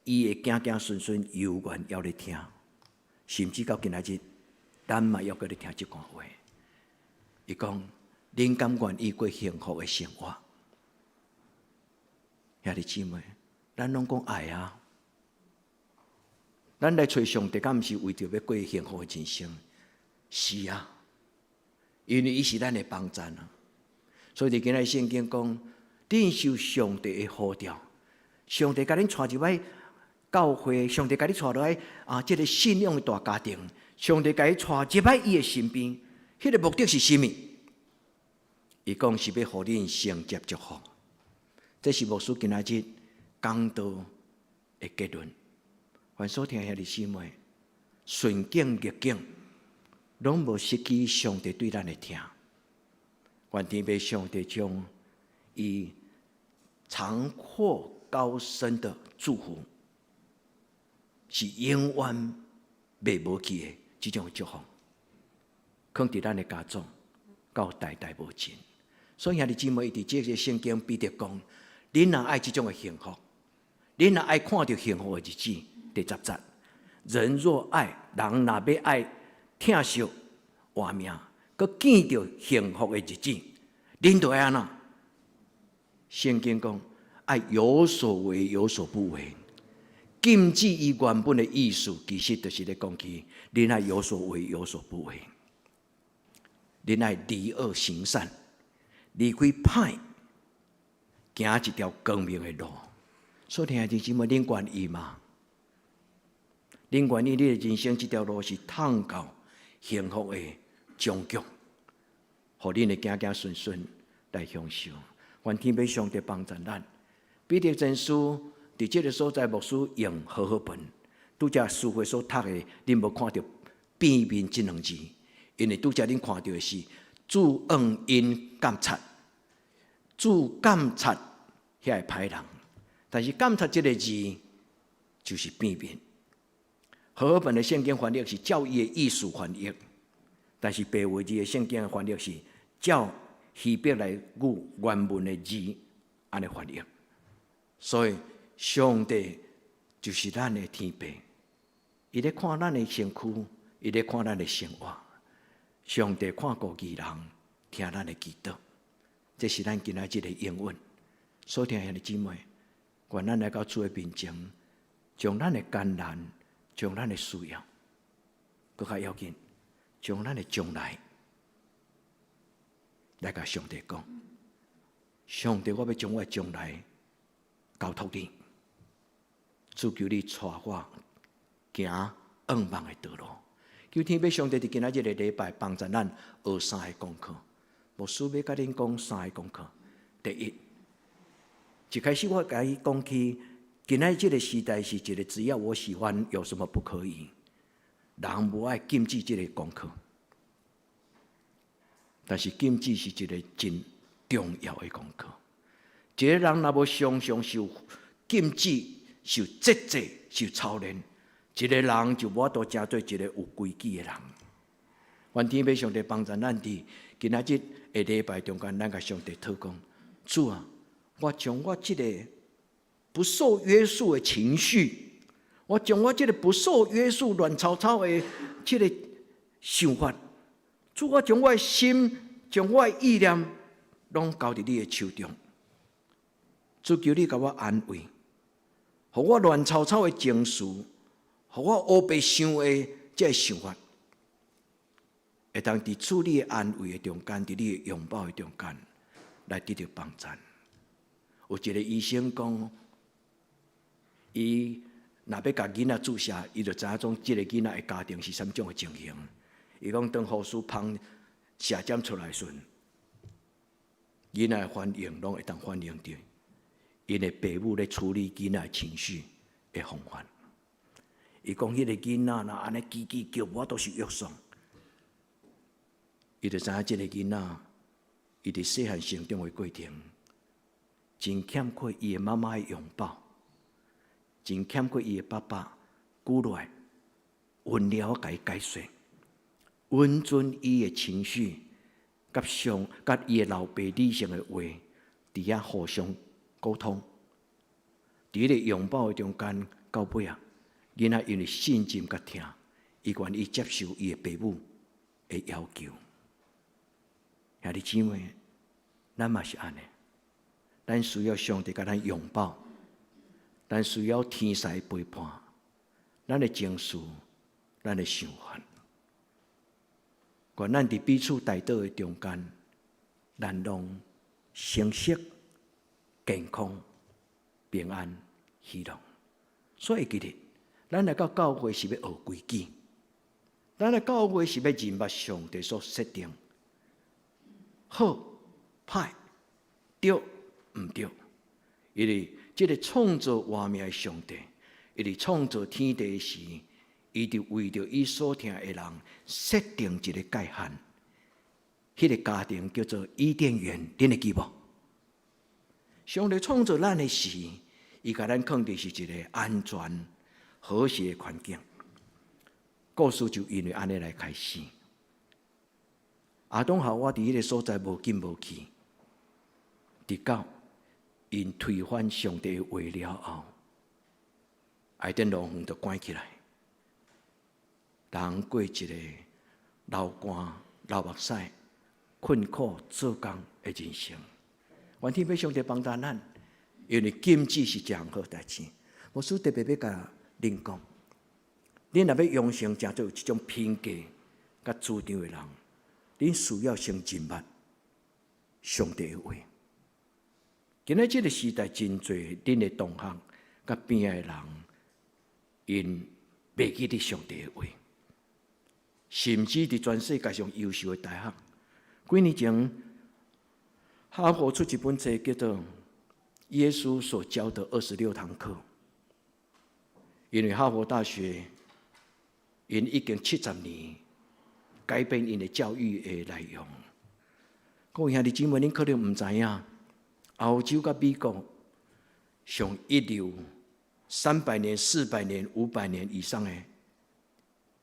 伊的子子孫孫猶原猶咧聽，甚至到今仔日，咱嘛猶閣咧聽這段話。伊講：恁敢願意過幸福的生活？兄弟姊妹，咱攏講愛啊！咱來揣上帝，敢毋是為著欲過幸福的人生？是啊，因為伊是咱的幫贊啊。所以佇今仔日聖經講，恁受上帝的呼召，上帝共恁帶入來教會，上帝共你帶入來啊，這个信仰的大家庭，上帝共你帶入來伊的身邊，彼个目的是啥物？伊講是欲予恁承接祝福。這是牧師今仔日講道的結論。願所聽兄弟姊妹，順境逆境，攏無失去上帝對咱的疼。願天父上帝將伊長闊高深的祝福，是永遠袂無去的這種祝福，囥佇咱的家中，到代代無盡。所以兄弟姊妹，伊佇這个聖經彼得講：恁若愛這種的幸福，恁若愛看著幸福的日子，第十節，人若愛，人若欲愛疼惜活命，閣見著幸福的日子，恁著愛按怎？聖經講愛有所為，有所不為。禁止伊原本的意思，其實就是咧講起，恁愛有所為，有所不為。恁愛離惡行善，離開歹，行一條光明的路。所以兄弟姊妹，恁願意嗎？恁願意你的人生這條路是通到幸福的終局，予恁的子子孫孫來享受。願天父上帝幫助咱。彼得前書佇這个所在，牧師用和合本，拄才書會所讀的，恁無看著變面這兩字，因為拄才恁看著的是主向𪜶監察，主監察遐个歹人，但是監察這个字就是變面。和合本的聖經翻譯是照伊的意思翻譯，但是白話字的聖經的翻譯是照希伯來語原文的字按呢翻譯。所以上帝就是咱的天父，伊咧看咱的身軀，伊咧看咱的生活。上帝看顧義人，聽咱的祈禱，這是咱今仔日的應允。所以兄弟姊妹，願咱來到主的面前，將咱的艱難，將咱的需要，閣較要緊，將咱的將來來共上帝講。上帝，我欲將我的將來交託你，主求你帶我行向望的道路。求天父上帝佇今仔日个禮拜幫助咱學三个功課。牧師欲共恁講三个功課。第一，一開始我共伊講起，今仔這个時代是一個只要我喜歡，有什麼不可以？人無愛禁止這个功課，但是禁止是一個真重要的功課。一個人若無常常受禁止、受節制、受操練，一個人就無法度成做一個有規矩的人。願天父上帝幫助咱佇今仔日的禮拜中間，咱共上帝禱講：主啊，我將我這個不受約束的情緒，我將我這個不受約束、亂糟糟的這個想法，主，我將我的心、將我的意念，攏交佇你的手中。主，求你共我安慰，予我亂糟糟的情緒，予我烏白想的這个想法，會當佇主你的安慰的中間，佇你的擁抱的中間，來得著幫助。有一个醫生講，伊若欲共囡仔注射，伊就知影講這个囡仔的家庭是啥物種的情形。伊講當護士捧射針出來時陣，囡仔的反應攏會當反映著𪜶的爸母咧處理囡仔的情緒的方法。伊講彼个囡仔若按呢吱吱叫，無法度受約束，伊就知影這个囡仔，伊佇細漢成長的過程，真欠缺伊的媽媽的擁抱，真欠缺伊的爸爸鼓勵、溫柔共伊解說，穩準伊的情緒，佮上佮伊的老爸理性的話，佇遐互相溝通，佇彼个擁抱的中間，到尾仔，囡仔因為信任佮疼，伊願意接受伊的爸母的要求。兄弟姊妹，咱嘛是按呢，咱需要上帝共咱擁抱，咱需要天使陪伴，咱的情緒，咱的想法。願咱佇彼此代禱的中間，咱攏誠實、健康、平安、喜樂。所以記得，咱來到教會是欲學規矩，咱來教會是欲認捌上帝所設定好、歹、對、毋對。因為這个創造活命的上帝，伊佇創造天地時，伊就為著伊所疼的人設定一个界限。彼个家庭叫做伊甸園，恁會記無？上帝創造咱的時，伊共咱囥佇是一个安全、和諧的環境。故事就因為按呢來開始。亞當夏娃佇彼个所在無進無去，直到𪜶推翻上帝的話了後，伊甸樂園就關起來，人過一个流汗、流目屎、困苦做工的人生。願天父上帝幫助咱，因為禁止是一項好代誌。牧師特別欲共恁講，恁若欲養成成做有這種品格佮主張的人，恁需要先認捌上帝的話。今仔這个時代真濟恁的同學佮邊仔的人，𪜶袂記得上帝的話，甚至佇全世界上優秀的大學，幾年前哈佛出一本冊叫做《耶穌所教的26堂課》，因為哈佛大學𪜶已經70年改變𪜶的教育的內容。各位兄弟姊妹，恁可能毋知影，歐洲佮美國上一流300年、400年、500年以上的，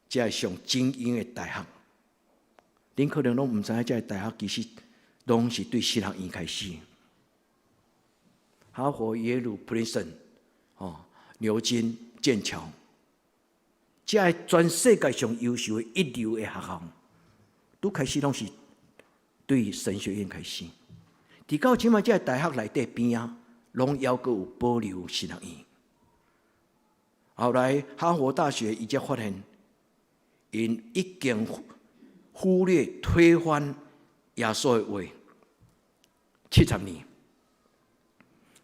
這上精英的大學，恁可能攏毋知影，這大學其實攏是對神學院開始。哈佛、耶魯、普林斯頓、哦，牛津、劍橋，這全世界上優秀的一流的學校，都開始攏是對神學院開始。直到這擺，這大學內底邊仔，攏猶閣有保留神學院。後來哈佛大學伊才發現，𪜶已經忽略推翻耶穌的話70年。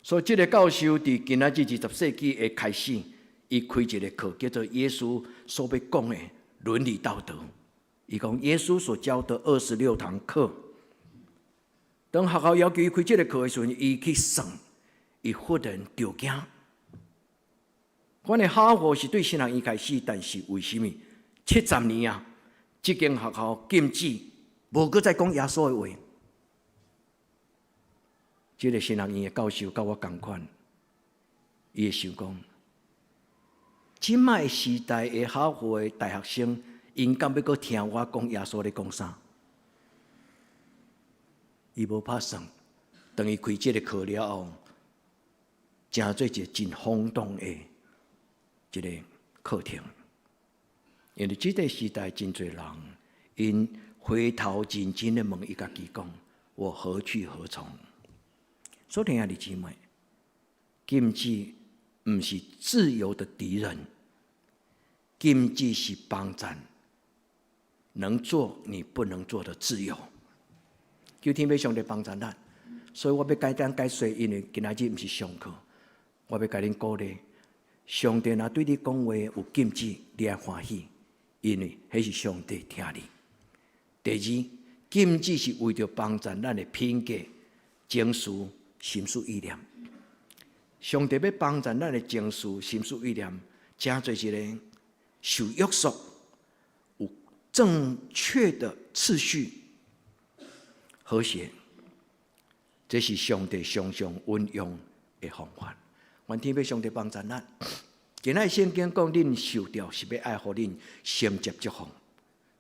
所以這个教授佇今仔日20世紀的開始，伊開一个課叫做耶穌所欲講的倫理道德。伊講耶穌所教的二十六堂課。當學校要求伊開這个課的時陣，伊去算，伊忽然著驚。反正哈佛是對神學院開始，但是為什麼七十年啊？這間學校禁止無閣再講耶穌的話。這个神學院的教授佮我仝款，伊會想講，這擺時代的哈佛的大學生，𪜶敢欲閣聽我講耶穌咧講啥？伊無拍算，當伊開這个課了後，成做一个真轟動的一个課程。因為這个時代真濟人，𪜶回頭認真的問伊家己講：我何去何從？所以兄弟姊妹，禁止毋是自由的敵人，禁止是幫贊能做你不能做的自由。求天父上帝幫贊咱，所以我欲簡單解說，因為今仔日毋是上課，我欲共恁鼓勵。上帝若對你講話有禁止，你愛歡喜，因為彼是上帝疼你。第二，禁止是為著幫贊咱的品格、情緒、心思意念。上帝欲幫贊咱的情緒、心思意念，成做一个受約束、有正確的次序、和諧，這是上帝常常運用的方法。願天父上帝幫贊咱。今仔聖經講，恁受召是欲愛予恁承接祝福，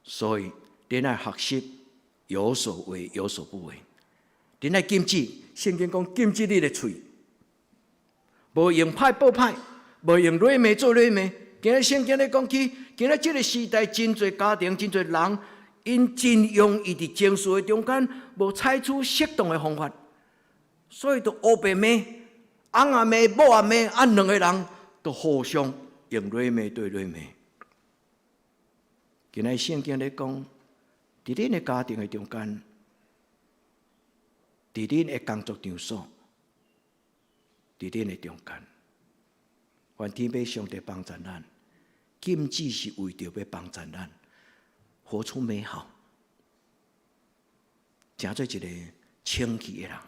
所以恁愛學習有所為有所不為。恁愛禁止，聖經講禁止你的喙，無用歹報歹，無用軟罵做軟罵。今仔聖經咧講起，今仔這个時代真濟家庭，真濟人，𪜶真容易佇情緒的中間無採取適當的方法，所以就烏白罵，翁也罵，某也罵，啊，兩个人都互相用軟罵對軟罵。今仔聖經咧講，佇恁的家庭的中間，佇恁的工作場所，佇恁的中間，願天父上帝幫贊咱，禁止是為著欲幫贊咱，活出美好，成做一个清氣的人。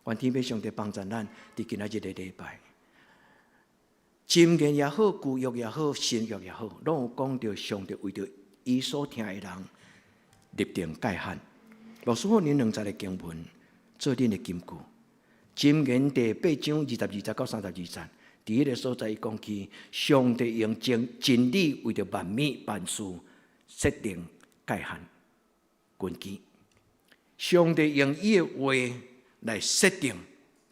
願天父上帝幫贊咱，佇今仔日个禮拜，箴言也好，舊約也好，新約也好，攏有講著上帝為著伊所疼的人立定界限。牧師予恁兩節的經文做恁的金句。箴言第八章22節到32節，佇彼个所在伊講起，上帝用真真理為著萬物萬事設定界限根基。上帝用伊的話來設定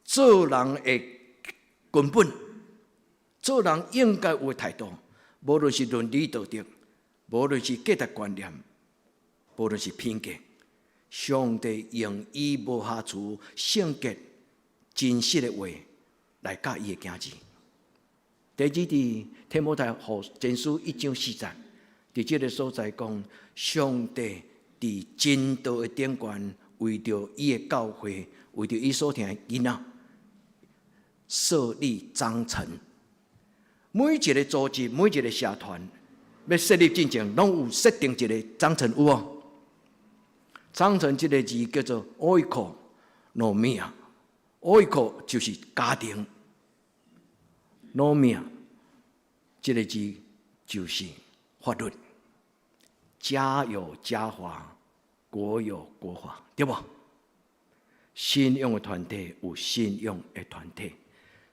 做人的根本，做人應該有的態度，無論是倫理道德，無論是價值觀念，無論是品格，上帝用伊無瑕疵、聖潔、真實的話來教伊的囝兒。第二，佇提摩太後前書一章四節，佇這个所在講，上帝佇真道的頂懸為著伊的教會，為著伊所疼的囡仔，設立章程。每一個組織，每一個社團，欲設立進前，攏有設定一個章程，有無？章程這個字叫做 oikonomia，oiko 就是家庭，nomia 這個字就是法律。家有家法，國有國法，對無？信仰的團體有信仰的團體，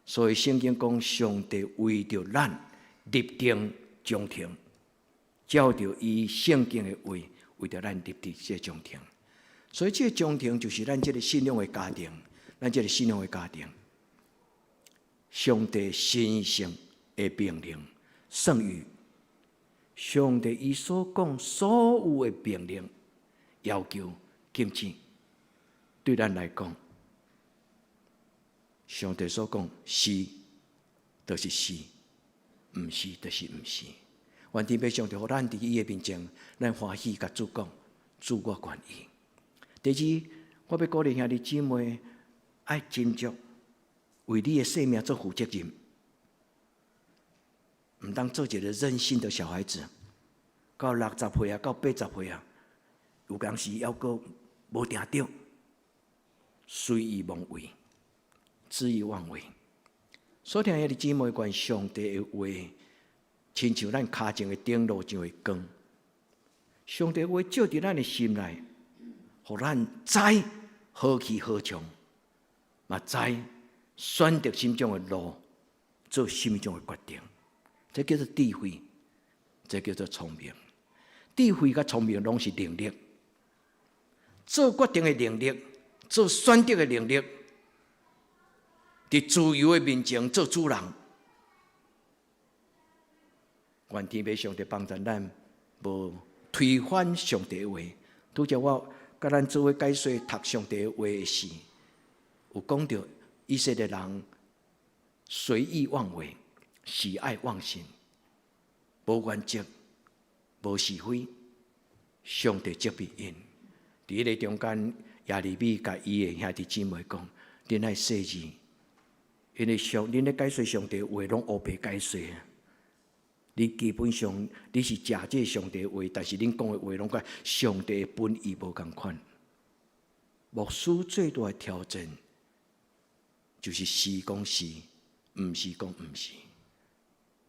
所以聖經講，上帝為著咱立定章程，照著伊聖經的話，為著咱立定這個章程。所以這個章程就是咱這個信仰的家庭，咱這個信仰的家庭。上帝神聖的命令，聖諭，上帝伊所講所有的命令、要求、禁止，對咱來講，上帝所講是，就是是；毋是，就是毋是。願天父上帝予咱佇伊的面前，咱歡喜共主講，主我願意。第二，我欲鼓勵兄弟姊妹愛斟酌為你的生命做負責任，毋通做一個任性的小孩子。到60歲啊，到80歲啊，有當時猶閣無定著，隨意妄為，恣意妄為。所疼兄弟姊妹，願上帝的話，親像咱跤前的燈，路上的光。上帝話照佇咱的心內，予咱知何去何從，嘛知選擇啥物種的路，做啥物種的決定。這叫做智慧，這叫做聰明。智慧佮聰明攏是能力，做決定的能力，做選擇的能力，佇自由的面前做主人。願天父上帝幫助咱，無推翻上帝的話。拄才我佮咱做伙解說讀上帝的話的時，有講著以色列人隨意妄為，喜愛妄心，無原則，無是非，上帝責備𪜶。佇彼个中間，耶利米共伊的兄弟姊妹講：恁愛細膩，因為上恁咧解說上帝話，攏烏白解說啊！你基本上你是食這上帝話，但是恁講的話攏佮上帝的本意無仝款。牧師最大的挑戰，就是是講是，毋是講毋是。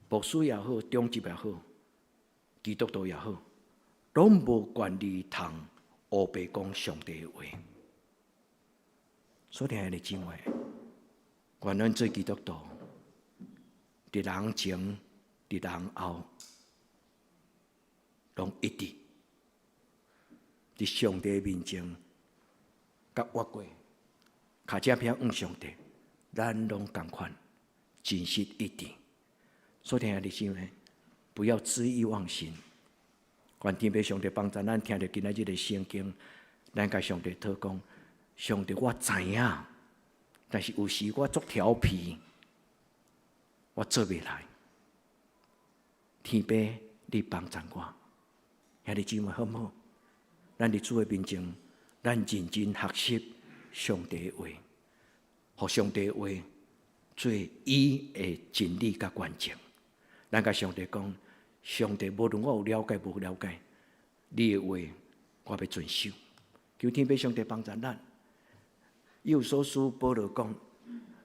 牧師也好，長執也好，基督徒也好，攏無權利通烏白講上帝的話。所以兄弟姊妹，願咱做基督徒，佇人前、佇人後，攏一致。佇上帝面前，佮越過，跤脊偏向上帝，咱攏仝款，真實一致。所以兄弟姊妹，不要恣意妄行。願天父上帝幫助咱聽著今仔日的聖經，咱共上帝禱講：上帝，我知影，但是有時我足調皮，我做袂來。天父，你幫助我，兄弟姊妹好毋好？咱佇主的面前，咱認真學習上帝的話，予上帝的話做伊的真理佮原則。咱共上帝講：上帝，無論我有了解無了解，你的話我欲遵守。求天父上帝幫助咱。以弗所書保羅講：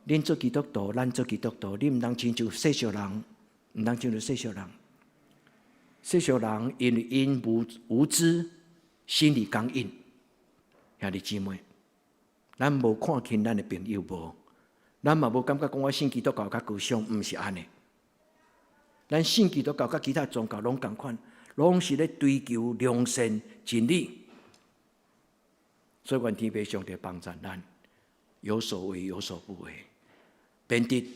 恁做基督徒，咱做基督徒，你毋通親像世俗人，毋通親像世俗人。世俗人因為𪜶無知，心裡剛硬。兄弟姊妹，咱無看輕咱的朋友無，咱嘛無感覺講我信基督教較高尚，毋是按呢。咱信基督教佮其他宗教攏仝款，攏是咧追求良善真理。所以願天父上帝幫助咱，有所為有所不為，免得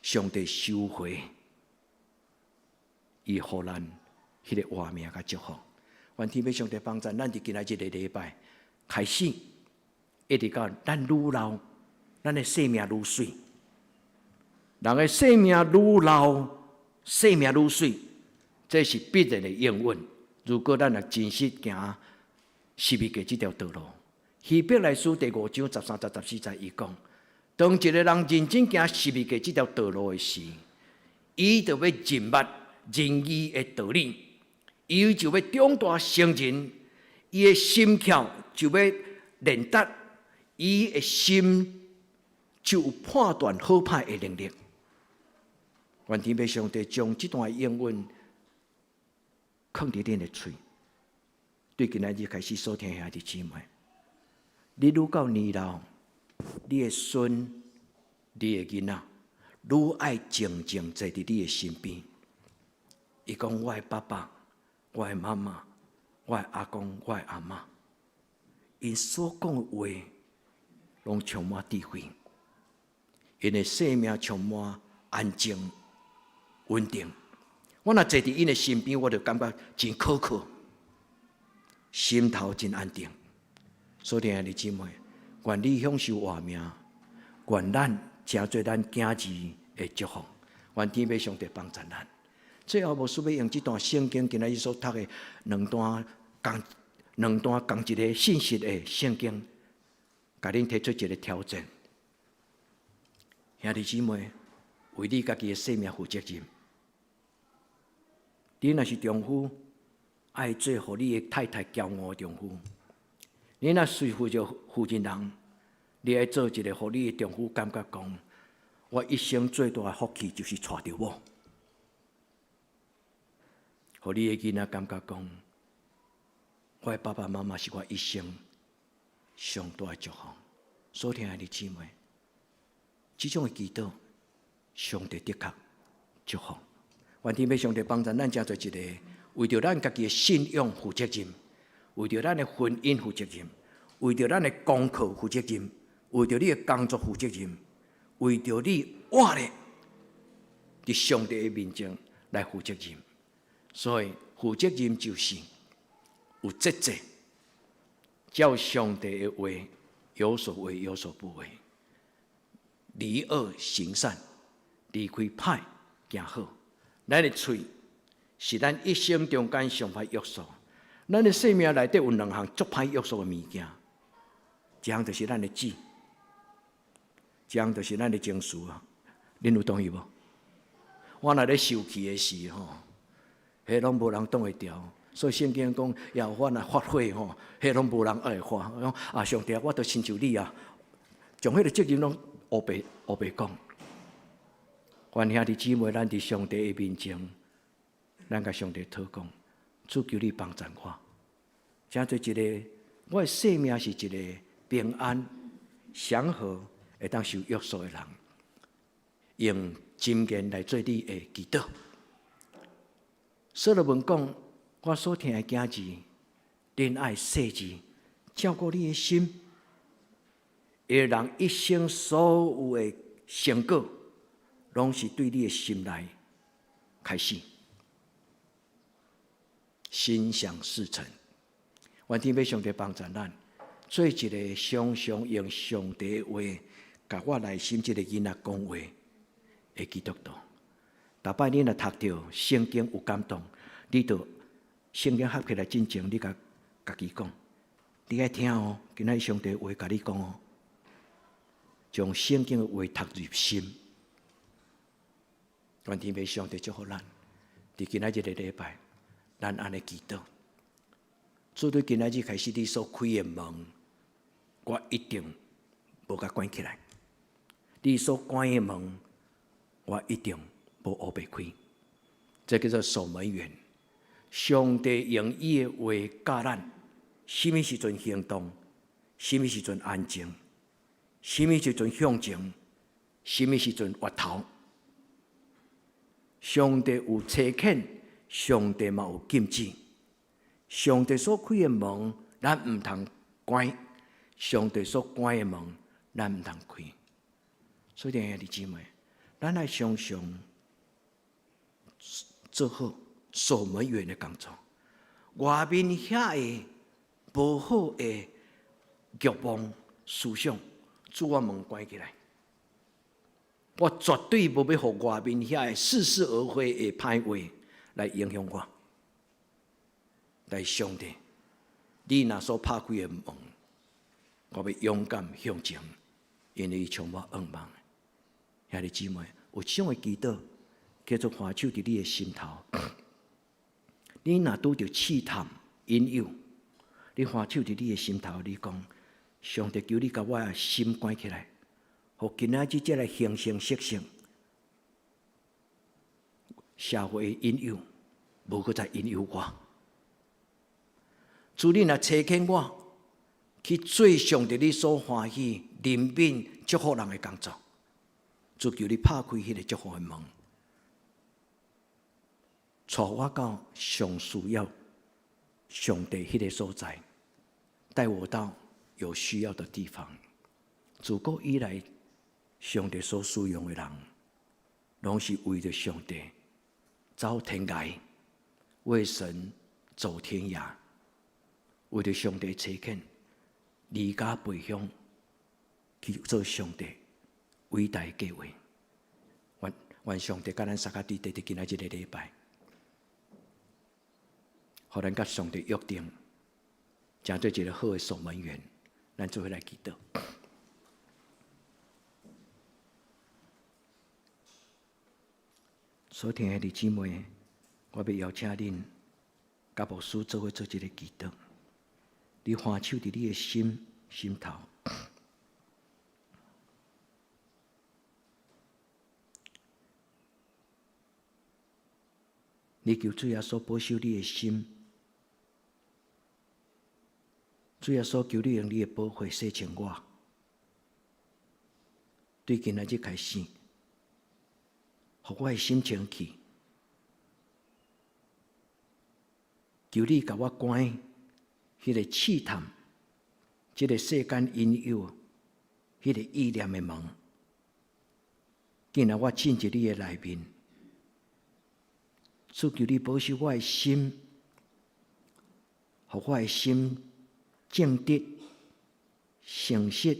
上帝收回伊予咱彼个活命佮祝福。願天父上帝幫助咱，佇今仔這個禮拜開始，一直到咱愈老，咱的生命愈媠。人的生命愈老，生命愈媠，這是必然的應允。如果咱若真實行十字架這條道路，希伯來書第五章13節14節，伊講：當一個人認真行十字架這條道路的時，伊就欲認捌仁義的道理，伊就欲長大成人，伊的心竅就欲練達，伊的心就有判斷好歹的能力。願天父上帝將這段應允囥佇恁的喙，對今仔日開始所聽兄弟姊妹，你愈到年老，你的孫、你的囡仔，愈愛靜靜坐佇你的身邊。伊講：我的爸爸、我的媽媽、我的阿公、我的阿嬤，𪜶所講的話，攏充滿智慧，𪜶的生命充滿安靜、穩定。我若坐佇𪜶的身邊，我就感覺真可靠，心頭真安定。所以兄弟姊妹，願你享受活命，願咱成做咱囝兒的祝福，願天父上帝幫助咱。最後，牧師欲用這段聖經，今仔日所讀的兩段仝兩段仝一个信息的聖經，共恁提出一个挑戰。兄弟姊妹，為你家己的生命負責任。你若是丈夫，愛做予你的太太驕傲的丈夫；你若是負責人，你愛做一个予你的丈夫感覺講，我一生最大的福氣就是娶著某。予你的囡仔感覺講，我的爸爸媽媽是我一生上大的祝福。所疼愛的姊妹，這種的祈禱，上帝的確祝福。願天父上帝幫助咱，成做一個為著咱家己的信仰負責任，為著咱的婚姻負責任，為著咱的功課負責任，為著你的工作負責任，為著你活咧佇上帝的面前來負責任。所以負責任就是有節制，照上帝的話有所為有所不為，離惡行善，離開歹行好。咱的喙是咱一生中間上歹約束。咱的生命內底有兩項足歹約束的物件，一項就是咱的舌，一項就是咱的情緒啊。恁有同意無？我若咧受氣的時吼，彼攏無人擋會牢。所以聖經講，耶和華若發火吼，彼攏無人愛發。講啊，上帝，我都親像你啊，將彼个責任攏烏白烏白講。願兄弟姊妹，咱佇上帝的面前，咱共上帝禱告，主求你幫助我，成做一个我的生命是一个平安、祥和、會當受約束的人，用箴言來做你的祈禱。所羅門講，我所疼的囝兒，恁愛細緻照顧你的心。一个人一生所有的成果，攏是對你的心內開始，心想事成。願天父上帝幫助咱，做一个常常用上帝的話，共我內心這个囡仔講話的基督徒。逐擺你若讀著聖經有感動，你就聖經合起來進前，你共家己講，你愛聽哦，今仔日上帝話共你講哦，將聖經的話讀入心。願天父上帝祝福咱，佇今仔日這個禮拜，咱按呢祈禱。主對今仔日開始，你所開的門，我一定無共關起來；你所關的門，我一定無烏白開。這叫做守門員。上帝用伊的話教咱，啥物時陣行動，啥物時陣安靜，啥物時陣向前，啥物時陣回頭。上帝有差遣，上帝嘛有禁止。上帝所開的門，咱毋通關；上帝所關的門，咱毋通開。所以，兄弟姊妹，咱愛常常做好守門員的工作。外面遐个無好的慾望思想，主我門關起來。我絕對無欲予外面遐个似是而非的歹話來影響我。但上帝，你若所拍開的門，我欲勇敢向前，因為伊充滿向望。兄弟姊妹，有這種的祈禱，叫做看守佇你的心頭。你若拄著試探引誘，你看守佇你的心頭，你講，上帝求你共我的心關起來，予今仔日這个形形色色社會的引誘，無閣再引誘我。主，你若差遣我去做上帝你所歡喜、憐憫、祝福人的工作，主，求你拍開彼个祝福的門，帶我到上需要上帝彼个所在，帶我到有需要的地方。自古以來，上帝所使用的人，攏是為著上帝走天涯，為神走天涯，為著上帝差遣，離家背鄉去做上帝偉大的計劃。願願上帝佮咱相佮佇佇今仔這个禮拜，予咱佮上帝約定，成做一个好的守門員。咱做伙來祈禱。所聽的弟姊妹，我欲邀請恁佮牧師做伙做一个祈禱。你看守佇你的心心頭，你求主耶穌保守你的心，主耶穌求你用你的寶血洗淨我，對今仔日開始，予我的心清氣，求你共我關彼個試探，這个世間引誘，彼个意念的門。既然我進入你的內面，主，求你保守我的心，予我的心正直、誠實、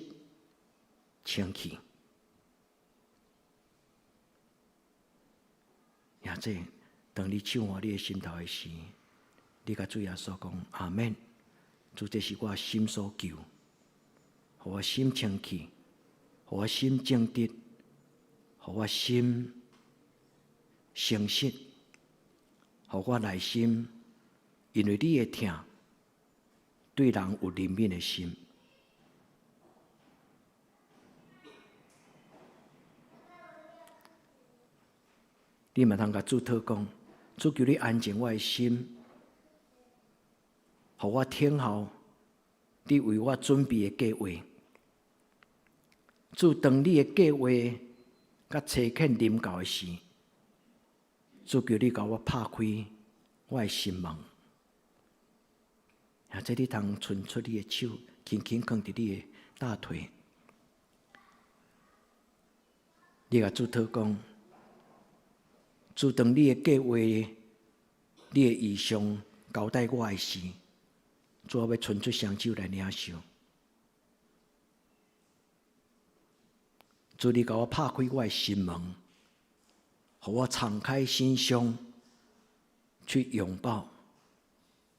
清氣。也這，當你手按你的心頭的時，你共主耶穌講阿們。主，這是我心所求，予我心清氣，予我心正直，予我心誠實，予我內心，因為你的疼，對人有憐憫的心。你嘛通共主禱講，主，求你安靜我的心，予我聽候你為我準備的計劃。主，當你的計劃佮差遣臨到的時，主，求你共我拍開我的心門，或者你通伸出你的手，輕輕囥佇你的大腿，你共主禱講，主，當你的計劃、你的異象交代我的時，主，我欲伸出雙手來領受。主，你共我拍開我的心門，予我敞開心胸，去擁抱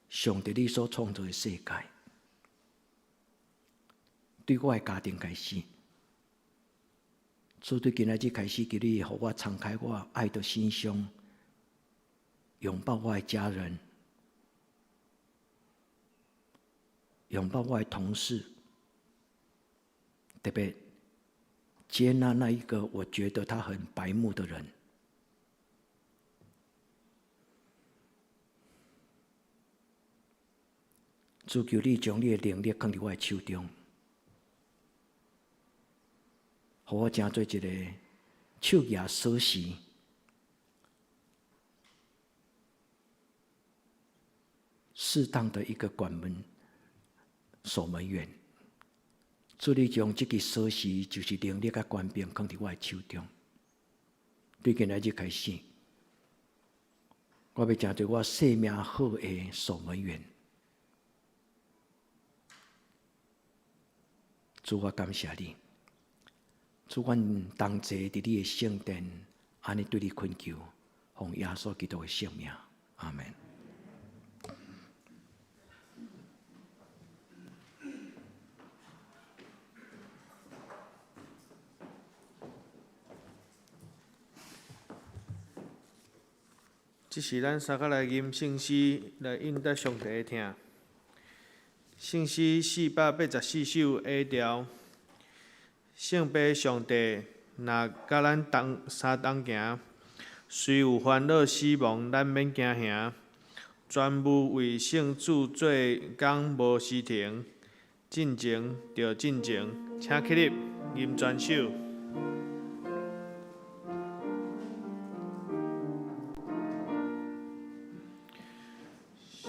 上帝你所創造的世界。對我的家庭開始，主，對今仔日開始，求你予我敞開我愛的心胸，擁抱我的家人，擁抱我的同事，特別接納那一個我覺得他很白目的人。主，求你將你的能力放佇我的手中，予我成做一個手舉鎖匙，適當的一個關門守門員。主，你將這个鎖匙，就是能力佮權柄，放佇我的手中。對今仔日開始，我欲成做我生命好的守門員。主，我感謝你。主，阮同齊佇你的聖殿，按呢對你懇求，奉耶穌基督的聖名，阿們。這是咱三個來吟聖詩來應答上帝的疼。聖詩484首 A 調。聖父上帝若佮咱同相同行，雖有煩惱死亡，咱免驚嚇。全無為聖子做工無時停，進前著進前，請起立，吟全首。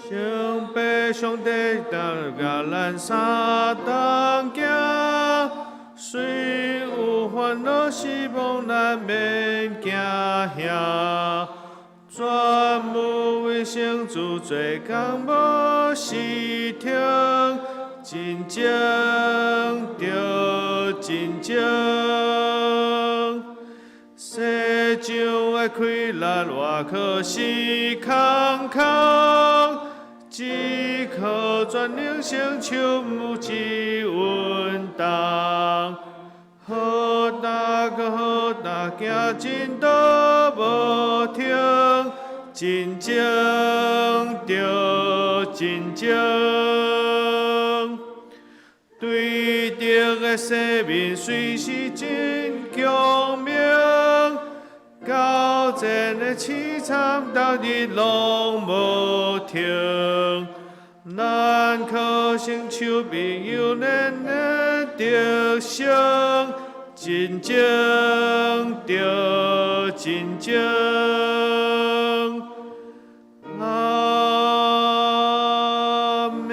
聖父上帝若佮咱相同行，雖有煩惱死亡，咱免驚嚇。全無為聖子做工無時停，進前著進前。世上的氣力倚靠是空空，只靠全能聖手有之穩當。好大閣好大，行真都無停，進前著進前。對敵的西面隨時真強猛，交戰的淒慘，逐日攏無停。咱靠聖手庇佑，年年得勝，進前著進前。阿們。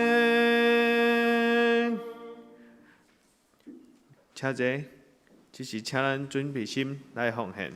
請坐，這是請咱準備心來奉獻。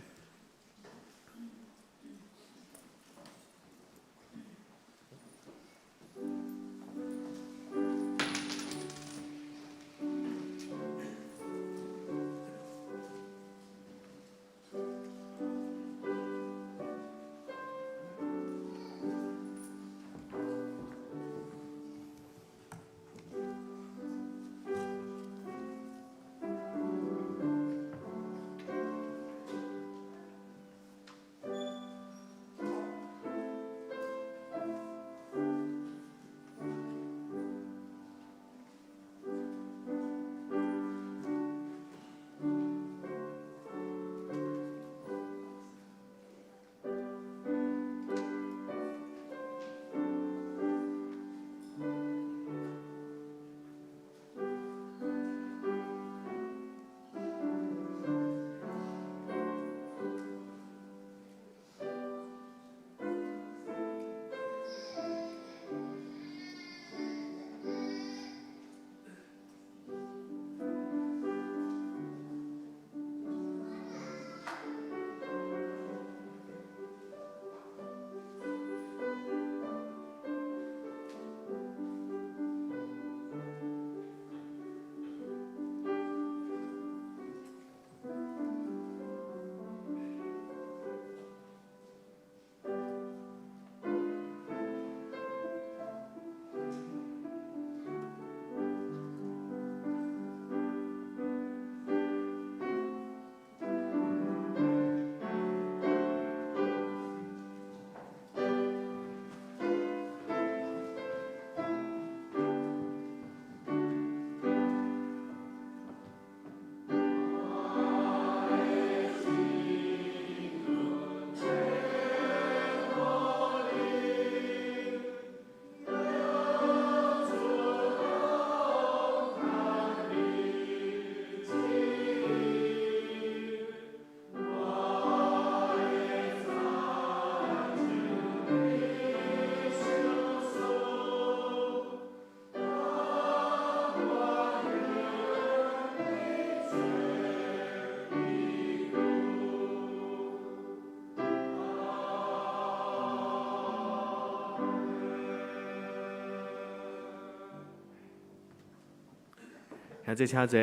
兄弟請坐，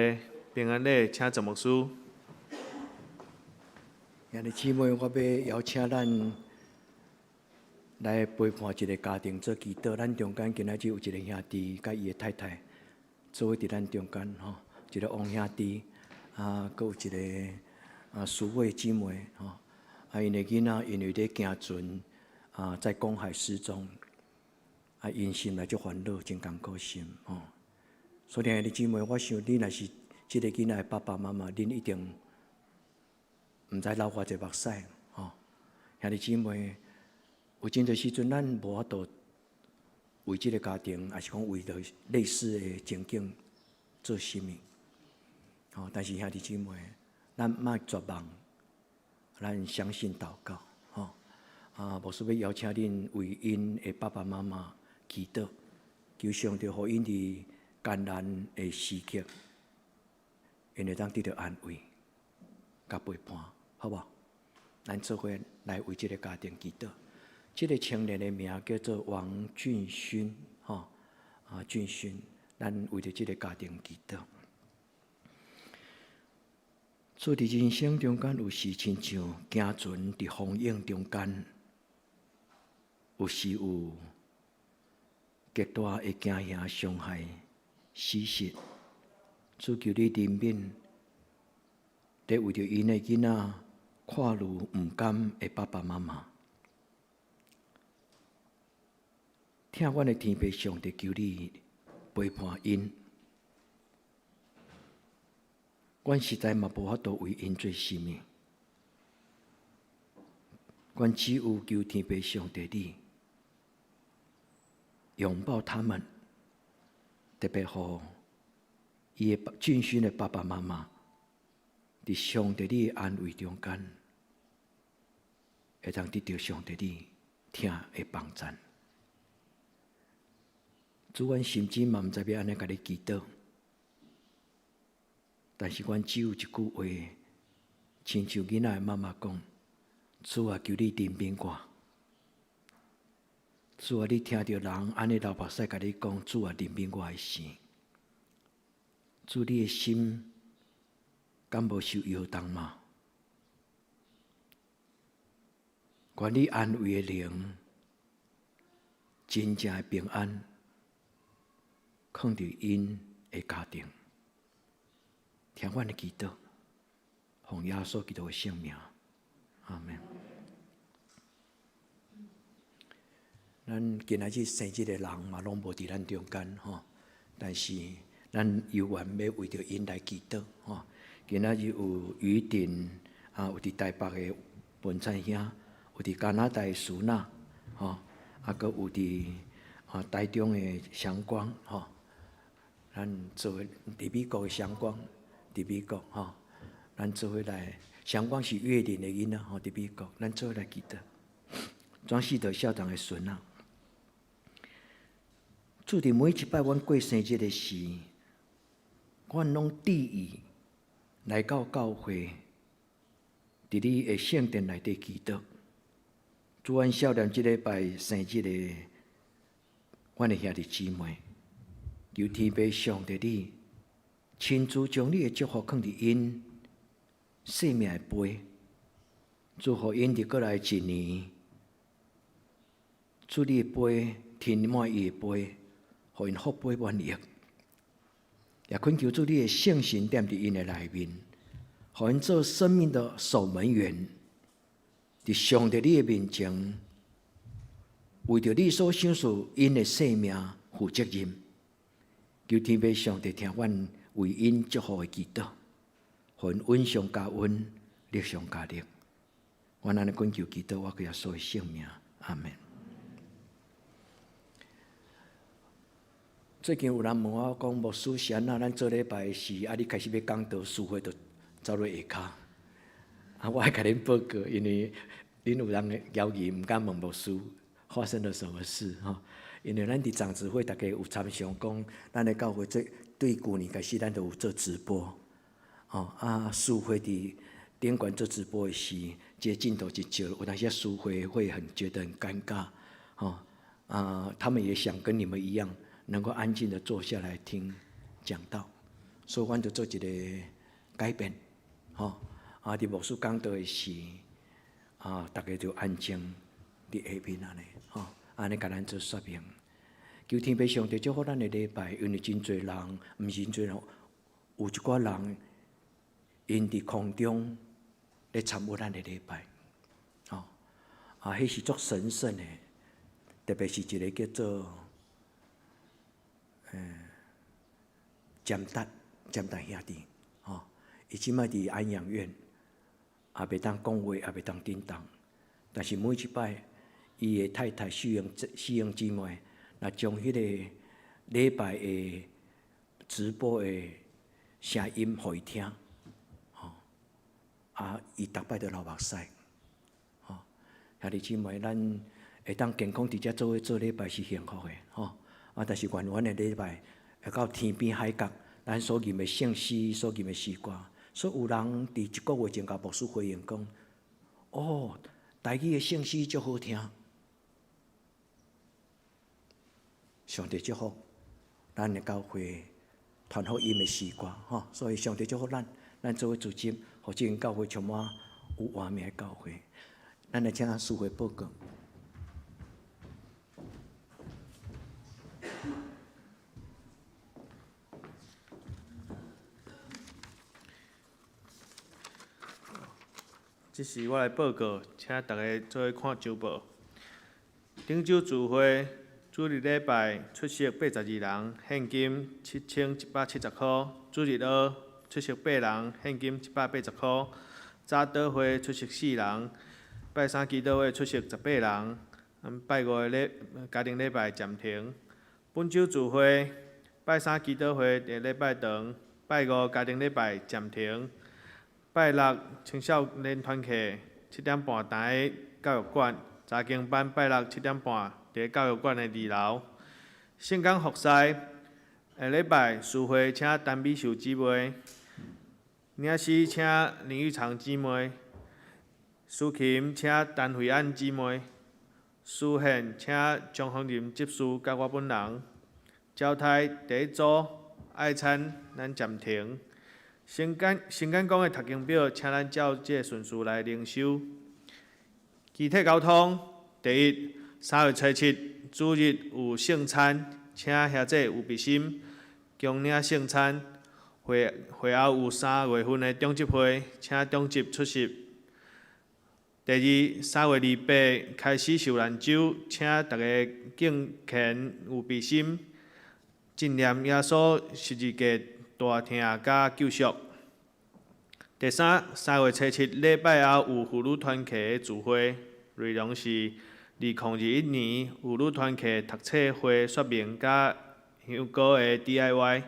平安禮，請陳牧師。兄弟姊妹，我欲邀請咱來陪伴一个家庭做祈禱。咱中間今仔日有一个兄弟佮伊的太太做伙佇咱中間吼，一个王兄弟啊，閣有一个啊蘇慧姊妹吼。啊，𪜶的囡仔因為咧行船啊，在公海失蹤，啊，𪜶心內足煩惱，真艱苦心吼。所以兄弟姊妹，我想你若是這个囡仔的爸爸媽媽，恁一定毋知流偌濟目屎吼。兄弟姊妹，有真濟時陣，咱無法度為這个家庭，抑是講為著類似的情景做啥物。吼，但是兄弟姊妹，咱莫絕望，咱相信禱告，吼。啊，牧師欲邀請恁為𪜶的爸爸媽媽祈禱，求上帝予𪜶佇艱難的時刻，𪜶會當得著安慰、佮陪伴，好無？咱做伙來為這个家庭祈禱。這个青年的名叫做王俊勳，吼，啊，俊勳，咱為著這个家庭祈禱。主，佇人生中間有時親像行船佇風湧中間，有時有極大的驚嚇傷害死實。主，求你憐憫，咧為著𪜶的囡仔看愈毋甘的爸爸媽媽，疼阮的天父上帝，求你陪伴𪜶。阮實在嘛無法度為𪜶做啥物，阮只有求天父上帝你擁抱他們，特別予伊的俊勳的爸爸媽媽，佇上帝你的安慰中間，會當得著上帝你疼的幫贊。主，阮甚至嘛毋知欲按怎共你祈禱。但是，阮只有一句話，親像囡仔的媽媽講：主啊，求你憐憫我。主啊，你聽著人按呢流目屎共你講，主啊，憐憫我的時，主，你的心敢無受搖動嗎？願你安慰的靈，真正的平安，囥佇𪜶的家庭。聽阮的祈禱，奉耶穌基督的聖名，阿們。咱今仔日生日的人嘛，攏無佇咱中間吼，但是咱猶原欲為著𪜶來祈禱吼。今仔日有雨頂啊，有佇台北的文燦兄，有佇加拿大的蘇娜吼，啊，閣有佇啊台中的祥光吼，咱做伙佇美國的祥光。佇美國吼，咱做伙來，祥光是岳林的囡仔吼，佇美國，咱做伙來祈禱。莊世德校長的孫仔，主，佇每一擺阮過生日的時，阮攏致意來到教會，佇你的聖殿內底祈禱。主，阮少年這禮拜生日的，阮的兄弟姊妹，求天父上帝你親自將你的祝福囥佇𪜶生命的杯，祝福𪜶佇過來一年，主你的杯填滿伊的杯，予𪜶福杯滿溢。也懇求主你的聖神踮佇𪜶的內面，予𪜶做生命的守門員，佇上帝你的面前，為著你所賞賜𪜶的生命負責任。求天父上帝聽阮為𪜶祝福的祈禱，予𪜶恩上加恩，力上加力。阮按呢懇求祈禱，我耶穌的聖名，阿們。最近有人問我講，牧師是按怎？咱做禮拜時，啊，你開始欲講道，司會就走落下跤。啊，我愛共恁報告，因為恁有人猶豫，毋敢問牧師發生了什麼事吼。因為咱佇長執會，大家有參詳講，咱的教會這對舊年開始，咱就有做直播。吼啊，司會佇頂懸做直播的時，這個鏡頭一照，有當時司會會很覺得很尷尬。吼啊，他們也想跟你們一樣，能夠安靜的坐下來聽講道，所以阮就做一個改變，吼啊！佇牧師講道的時，啊，大家就安靜佇下面按呢，吼，按呢共咱做說明。求天父上帝祝福咱的禮拜，因為真濟人，毋是真濟人，有一寡人，𪜶佇空中咧參與咱的禮拜，吼啊，彼是足神聖的，特別是一个叫做，占達占達兄弟，吼，伊這擺佇安養院，也袂當講話，也袂當振動，但是每一擺，伊的太太秀英秀英姊妹，若將彼個禮拜的直播的聲音予伊聽，吼，啊，伊逐擺都流目屎，吼，兄弟姊妹，咱會當健康佇遮做伙做禮拜是幸福的，吼，啊，但是遠遠的禮拜會到天邊海角，咱所吟的聖詩，所吟的詩歌，所以有人佇一個月前共牧師回應講，哦，台語的聖詩足好聽，上帝祝福咱的教會傳福音的詩歌，吼，所以上帝祝福咱，咱做伙組織，予這間教會充滿有活命的教會。咱來請司會報告。這是我來報告，請大家做伙看週報。頂週聚會，主日禮拜出席82人，獻金7170箍；主日學出席8人，獻金180箍；早禱會出席4人，拜三祈禱會出席18人。拜五的禮家庭禮拜暫停。本週聚會，拜三祈禱會佇禮拜堂，拜五家庭禮拜暫停。拜六青少年團契7點半佇教育館，查經班拜六7點半佇教育館的二樓。聖工服侍下禮拜司會請陳美秀姊妹，領詩請林玉長姊妹，司琴請陳慧安姊妹，司獻請張宏林執事佮我本人。招待第一組愛餐咱暫停。先講先講講的讀經表，請咱照這個順序來靈修。機體交通，第一，3月初7主日有聖餐，請兄弟有備心，恭領聖餐。會會後有3月份的長執會，請長執出席。第二，3月28開始受難週，請大家敬虔有備心，紀念耶穌十字架大疼佮救贖。第三，3月初7禮拜後有婦女團契的聚會，內容是2021年婦女團契讀冊會說明佮香膏的 DIY。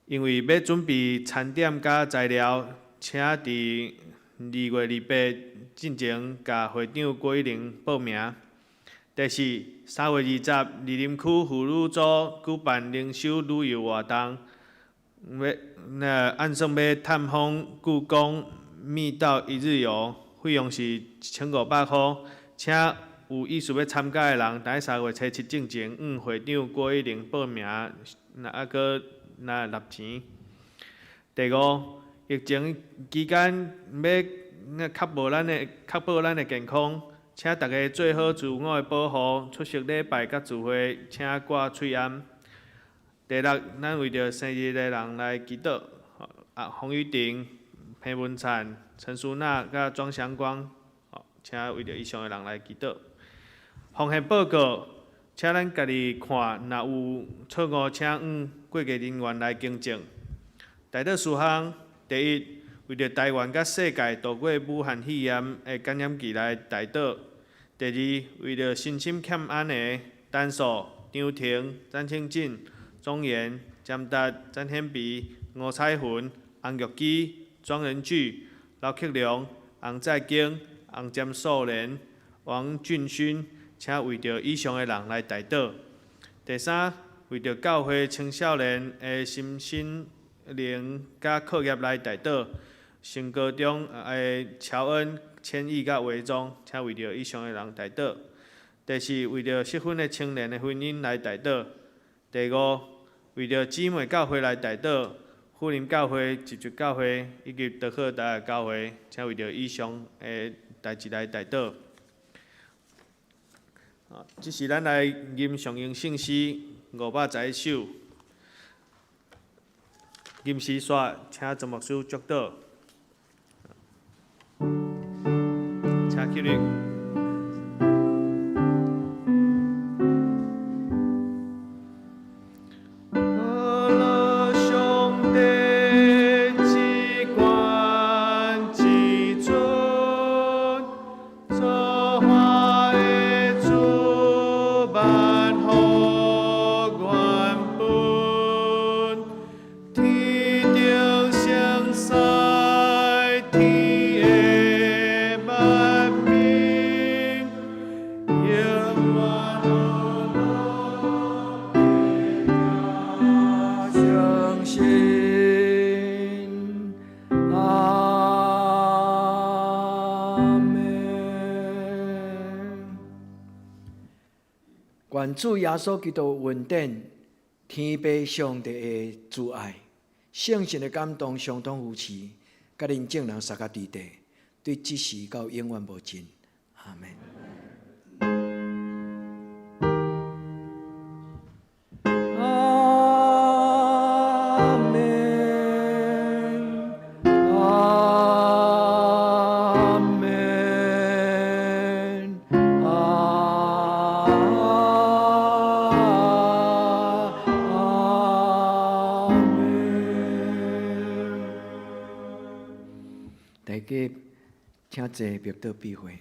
因為欲準備餐點佮材料，請佇2月28進前共會長郭一玲報名。第四，3月20，二林區婦女組舉辦靈修旅遊活動。欲那按算欲探訪故宮密道一日遊，費用是1500箍，請有意思欲參加的人，佇3月初7進前，向會長郭一玲報名，若猶閣若納錢。第五，疫情期間欲確保咱的確保咱的健康，請大家做好自我的保護，出席禮拜佮聚會，請掛喙罨。第六，咱為著生日的人來祈禱，啊，洪玉婷、彭文燦、陳淑娜佮莊祥光，請為著以上的人來祈禱。奉獻報告，請咱家己看，若有錯誤，請向會計人員來更正。代禱事項，第一，為著台灣佮世界度過武漢肺炎的感染期來代禱；第二，為著身心欠安的陳素、張婷、詹清進、莊嚴、詹達、詹顯培、吳彩雲、洪玉基、莊仁巨、劉克良、洪在京、洪占素蓮、王俊勳，請為著以上的人來代禱。第三，為著教會青少年的心身靈佮課業來代禱。升高中的喬恩、千億佮韦忠，請為著以上的人代禱。第四，為著適婚的青年的婚姻來代禱。第五，為著姊妹教會來代禱，富林教會、集集教會以及德赫達教會，請為著以上的代誌來代禱。這是咱來吟誦詠聖詩511首。吟詩煞，請曾牧師祝禱。請起立。願主耶穌基督恩典，天父上帝的慈愛，聖神的感動，相當扶持，佮恁眾人相佮佇地，對這時到永遠無盡。阿門。阿門。阿門。阿門。大家請坐，默禱閉會。